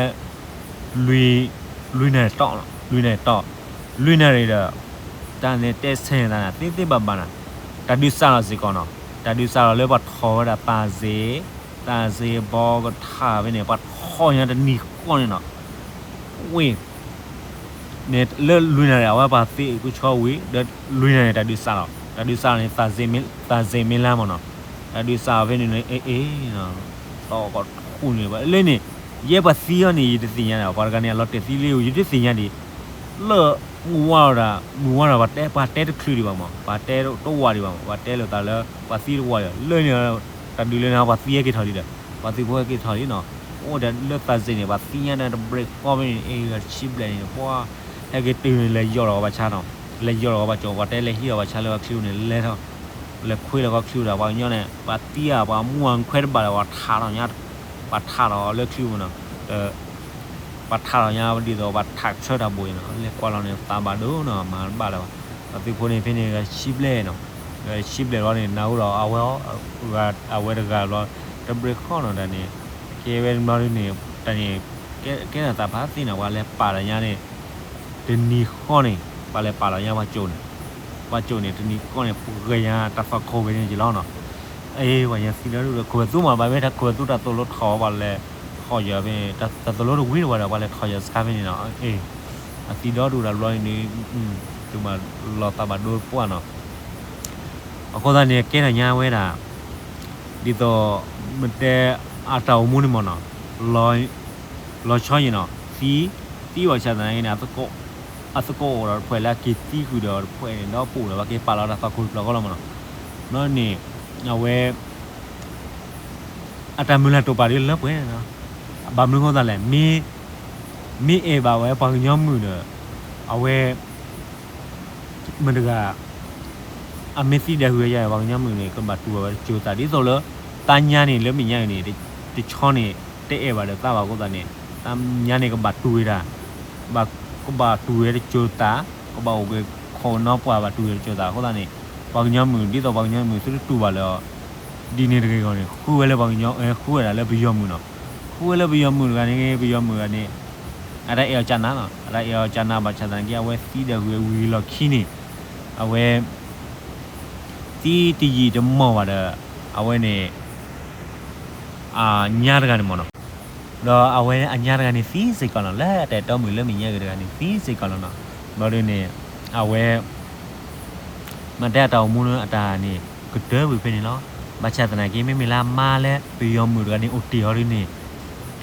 လွံၢ်နၣ်ရံၣ်တီၢ် လွံၢ်နၣ်ရံၣ်တီၢ်, လွံၢ်နၣ်ရံၣ်ဒီး တၢ်န့ၣ်တဲဆဲးန့ၣ်သးန့ၣ်သ့သ့ဘၣ်ဘၣ်နၤ, တၢ်ဒုးစးလီၤစ့ၢ်ကီးနီၤ, တၢ်ဒုးစးလီၤလၢပှၤထီၣ်ဝဲဒၣ်သးစ့, သးစ့ဘီကထါဖဲန့ၣ် ပှၤထီၣ်ညါတနံၤဃီန့ၣ်နီၤ, ဝ့ၢ် န့ၣ်လၢလွံၢ်နၣ်ရံၣ် အဝဲပှၤသ့ကဆှီဝံၤ ဒီးလွံၢ်နၣ်ရံၣ်တၢ်ဒုးစးလီၤ, တၢ်ဒုးစးလီၤန့ၣ် သးစ့မ့ၢ်လါမ့ၢ်နီၤ, တၢ်ဒုးစးလီၤဖဲန့ၣ်န့ၣ် အ့ၣ်အ့ၣ်နီၤ, တီၢ်ကီၢ်ထူၣ်န့ၣ် လၢန့ၣ် ယဲပှၤသံအီၤန့ၣ် ယတသ့ၣ်ညါဒီး ပှၤတဂၤန့ၣ် အလီၤတဲာ်သံလ့ဧိၤ ယတသ့ၣ်ညါဒံး, လၢမုၢ်ဝါဒီး မုၢ်ဝါဒီး ပှၤတဲ ပှၤတဲတချုးဒံးဘၣ်မး ပှၤတဲတဝးဒံးဘၣ်မး ပှၤတဲလိာ်သးလၢ ပှၤသံတဝးဒီး လၢန့ၣ် တၢ်ဒုးလၢန့ၣ် ပှၤသံဟဲက့ၤထီၣ်လံဒီး ပှၤသုးဖိဟဲက့ၤထီၣ်လံနီၤ, အိၣ်ဒီးလၢသးစ့န့ၣ် ပှၤသံညါဒီးတဘျီဃီဖဲန့ၣ် အ့ၣ် တဆံဘျဲၣ်န့ၣ် ပှၤ ဟဲက့ၤတုၤန့ၣ် လဲၤယီၢ်လီၤကီးပှၤဆါနီၤ, လဲၤယီၢ်လီၤကီးပှၤကၠိ ပှၤတဲလဲၤဟံးလီၤပှၤဆါလၢပှၤချံန့ၣ် လဲၤထီၣ် လဲၤခွ့လီၤကီးချံဒီး ပှၤကညီန့ၣ် ပှၤသံဧါ ပှၤမူအခွဲတဘၣ်ဒီး ပှၤထးထီၣ်ညါ ပှၤထးထီၣ်လၢချံပူၤနီၤ, ပှၤထးထီၣ်ညါဒ်သိး ပှၤထးဆၢတၢ်ဘိအံၤနီၤ, လဲၤကွၢ်လီၤန့ၣ် သးဘၣ်ဒိနီၤ မၤတဘၣ်လၢၤဘၣ်, ပှၤသုးဖိန့ၣ်ဖဲန့ၣ် ဂၤတဆံဘျဲၣ်နီၤ, ဂၤတဆံဘျဲၣ်လီၤန့ၣ် နၢ်ဟူဒီး အဝဲ အဝဲတဂၤဘျီ တဘျီဃီနီၤ တၢ်န့ၣ် ကဲဝဲတဘျီဒ်န့ၣ် တၢ်န့ၣ် ကဲထီၣ်သးဖးသ့နီၤ ပှၤလဲၤပာ်လီၤညါန့ၣ် တနံၤဃီန့ၣ် ပှၤလဲၤပာ်လီၤညါပှၤကၠိန့ၣ်, ပှၤကၠိန့ၣ် တနံၤဃီန့ၣ် ပှၤဂဲၤညါတၢ်သီခိၣ်ဝဲန့ၣ်က့ၤလီၤနီၤ, အ့ၣ် ပှၤညါသံလၢခိၣ်ဝဲသူမး ဘၣ်မ့ၢ်တၢ်ခိၣ်ဝဲသူတၢ်သိၣ်လိထီၣ် ပှၤလဲၤထီၣ်ယၤဖဲန့ၣ် တၢ်သိၣ်လိတဝံၤတဝါဒီး ပှၤလဲၤထီၣ်ယၤစခါဖဲန့ၣ်နီၤ, အ့ၣ် အသံဒီဒူၣ်တၢ်ဘျီန့ၣ် သုမၤလီၤသးဘၣ်ဒိပှၢ်နီၤ, အဃိသတးန့ၣ် ကဲထီၣ်ညါဝဲဒၣ် ဒ်သိး မ့ၢ်တဲ အတၢ်အိၣ်မူန့ၣ်မ့ၢ်နီၤ, လီၤဆီယံၤနီၤ, သံ သံဘၣ်ဆၣ်သနာ်က့န့ၣ် အသကိးအိၣ်ဒီးတဖှဲးလၢအက့ၤသံကွံာ်ဒီးတဖှဲးန့ၣ် ဒီပုၢ်ဒီး ပှၤက့ၤပာ်လီၤတၢ်သီခိၣ်တဖျၢၣ်ဃီလီၤမ့ၢ်နီၤ, ဘျီန့ၣ် အဝဲ အတၢ်မုၢ်လၢ်တိာ်ပာ်ဒ်လၢပှဲၤန့ၣ်နီၤ, ဘၣ်မနုၤဃိသတးလဲၣ်, မ့ၢ် မ့ၢ်အဲၣ်ဘၣ်ဝဲပှၤကညီမုၣ်ဒီး အဝဲ မတၤတဂၤ အမ့ၢ်သံဒၣ်ဟုယၤ ပှၤကညီမုၣ်န့ၣ် ကဘၣ်တူၢ်ဘၣ်ဝဲတစိၤသး ဒ်သိးလၢ သးညါန့ၣ် လၢမဲာ်ညါအံၤန့ၣ် တဆီန့ၣ် တအဲၣ်ဘၣ်ဒီးသးဘၣ်အဃိသတးန့ၣ် သးညါန့ၣ် ကဘၣ်တူၢ်ဝဲဒၣ် ကဘၣ်တူၢ်ဝဲတစိၤသး, ကဘၣ်အိၣ်က့ၤခိးနီပှၢ်ဘၣ်တူၢ်ဝဲတစိၤသးအဃိသတးန့ၣ် ပှၤကညီမုၣ် ဒ်သိးပှၤကညီမုၣ်သုတတူၢ်ဘၣ်လၢၤ ဒ်န့ၣ်တဂ့ၤဂီၢ်န့ၣ် ဃုဝဲလၢပှၤကညီ ဃုဝဲဒၣ်လၢပယီၤမုၣ်နီၤ, ဃုဝဲလၢပယီၤမုၣ်တဂၤန့ၣ် ပယီၤမုၣ်တဂၤန့ၣ် အတၢ်အဲၣ်အီၤကၢ်နါလီၤ, အတၢ်အဲၣ်အီၤကၢ်နါဘၣ်ဆၣ်သနာ်က့ အဝဲသံဒီးဝံၤလီၢ်ခံန့ၣ် အဝဲ သံတယံာ်တမီၢ်ဘၣ်ဒီး အဝဲန့ၣ် အညါတဂၤန့ၣ်မ့ၢ်နီၤ, ဒီးအဝဲအညါတဂၤန့ၣ်သံစ့ၢ်ကီးနီၤ, လၢအတၢ်အဲၣ်တီမုၣ်လၢမဲာ်ညါဂ့ၤတဂၤန့ၣ်သံစ့ၢ်ကီးလီၤနီၤ, ဘျီဒ်န့ၣ် အဝဲ မ့ၢ်တဲအတၢ်အိၣ်မူလၢအတၢ်န့ၣ် ကတၢၢ်ကွံာ်ဖဲန့ၣ်လီၤ. ဘၣ်ဆၣ်သနာ်က့ မ့မ့ၢ်လၢအမါလၢပယီၤမုၣ်တဂၤန့ၣ်အိၣ်တ့ၢ်အီၤဒ်န့ၣ်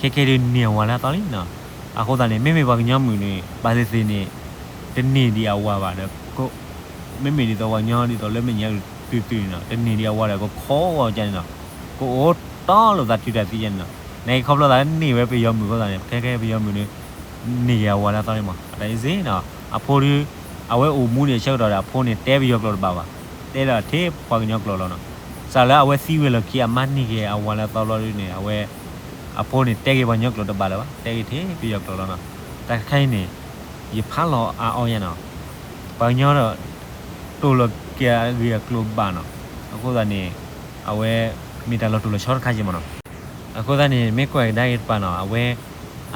ခဲခဲဒုးန့ၢ်အဝၤလၢအသီလံနီၤ, အဃိသတးန့ၣ် မ့မ့ၢ်ပှၤကညီမုၣ်န့ၣ် ဘၣ်သ့ၣ်သ့ၣ်န့ၣ် တန့ၢ်ဒံးအဝၤဘၣ်ဒီး မ့မ့ၢ်ဒ်သိးပှၤကညီဒ်သိးလၢမဲာ်ညါတုၤတုၤန့ၣ်နီၤ တန့ၢ်ဒံးအဝၤဒီး ကခိးဝဲကန့ၣ်နီၤ, ကအိၣ်တီလိာ်သးထုးတၢ်သံယဲန့ၣ်နီၤ, နာ်က့ခီဖျိသးလၢန့ၢ်ဝဲပယီၤမုၣ်အဃိသတးန့ၣ် ခဲခဲပယီၤမုၣ်န့ၣ် န့ၢ်က့ၤအဝၤလၢအသီန့ၣ်မး အတၢ်အံၤစ့ၢ်နီၤ, အဖိဒုး အဝဲအိၣ်မူန့ၣ်အဆၢကတီၢ်ဒီး အဖိန့ၣ်တဲပယီၤကျိာ်တဘၣ်ဘၣ်, တဲဒီးထဲပှၤကညီကျိာ်လီၤနီၤ, စးလၢအဝဲသံဝံၤလီၢ်ခံ အမါန့ၢ်က့ၤအဝၤလၢအသီဘျီဒ်န့ၣ် အဝဲ အဖိန့ၣ်တဲက့ၤပှၤကညီကျိာ်တဘၣ်လၢၤဘၣ်, တဲက့ၤထဲပယီၤကျိာ်လီၤနီၤ, တၢ်တခါအံၤန့ၣ် ယဖးလီၤအါအီယဲနီၤ, ပှၤကညီဒီး တိာ်လီၤက့ၤအဂ့ၢ်အကျိၤဘၣ်နီၤ, အဃိသတးန့ၣ် အဝဲ မ့ၢ်တၢ်လီၤတိၢ်လီၤဆီတခါက့ၤမးနီၤ, အဃိသတးန့ၣ် မ့ၢ်ကွၢ်ကဒါက့ၤတပၤနီၤ အဝဲ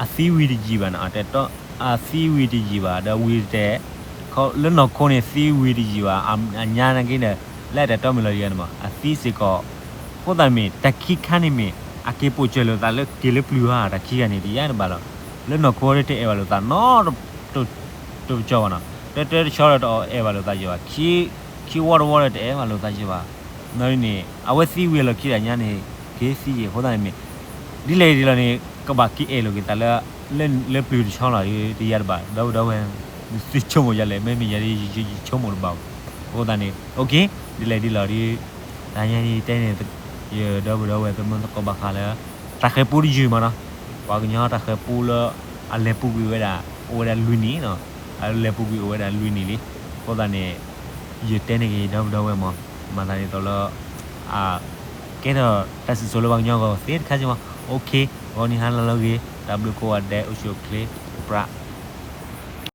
အသံဝံၤတယံာ်ဘၣ်နီၤ, အသံဝံၤတယံာ်ဘၣ် ဒီးဝံၤတဲ လၢနီၢ်ခိန့ၣ်သံဝံၤတယံာ်ဘၣ်, အညါနာ်က့ဒီး လၢအတၢ်တီမုၣ်လီၤယၤန့ၣ်မး အသံစ့ၢ်ကီး, အဃိသတးမ့ၢ် တၢ်ခံခါန့ၣ်မ့ၢ် အက့ၤပိာ်စၢၤလိာ်သးလၢက့ၤလၢပျုၤဧါ, တၢ်ခံဂၤန့ၣ် တယါတဘၣ်လီၤ, လၢနီၢ်ခိတအဲၣ်ဘၣ်လိာ်သးနီတ တကၠီဘၣ်နီၤ, တၢတၢတဆီဒီးတအဲၣ်ဘၣ်လိာ်သးယီၤဘၣ်, ခံ ခံ ထံဝီတဝီဒီးတအဲၣ်ဘၣ်လိာ်သးက့ဘၣ်. န့ၣ် အဝဲသံဝံၤအလီၢ်ခံဒီးညါန့ၣ် က့ၤသံက့ၤအဃိသတးန့ၣ်မ့ၢ် ဒ်လဲၣ်ဒ်လဲၣ်န့ၣ် ကဘၣ်က့ၤအဲၣ်လိာ်က့ၤသးလၢ လၢပျုၤတဆီလီၤဒီး တယၤတဘၣ် ဒီပုၢ်ဒီဝဲၢ် နသုဆိကမိၣ်ယၤလဲၣ် မ့မ့ၢ်ယၤဒီး ယဆိကမိၣ်တဘၣ်ဘၣ်. အဃိသတးန့ၣ် okay ဒ်လဲၣ်ဒ်လဲၣ်ဒီး တၢ်ညါန့ၣ်တဲန့ၣ် ယဒီပုၢ်ဒီဝဲၢ် သမုသကိးဘၣ်ဃးလၢ တၢ်ဃၤပူတယုၢ်မးနီၤ. ပှၤကညီတၢ်ဃၤပူလၢ အလဲၤပူၤကွံာ်ဝဲဒၣ် အိၣ်ဝဲဒၣ်လွံၢ်နံၣ်နီၤ. အလဲၤပူၤကွံာ်အိၣ်ဝဲဒၣ်လွံၢ်နံၣ်လံ. အဃိသတးန့ၣ် ယတဲန့ၢ်က့ၤဒီပုၢ်ဒီဝဲၢ်မး မၤသးဒ်သိးလၢ အကဲထီၣ်တၢ်စံၣ်စိၤလၢပှၤကညီအဂီၢ်သ့တခါက့မး. Okay ဂီၤနံၤဟါလီၤလၢအဂ့ၤ တၢ်ဘျုးကိးဂၤဒဲး အိၣ်ဆူၣ်အိၣ်ချ့ ပြး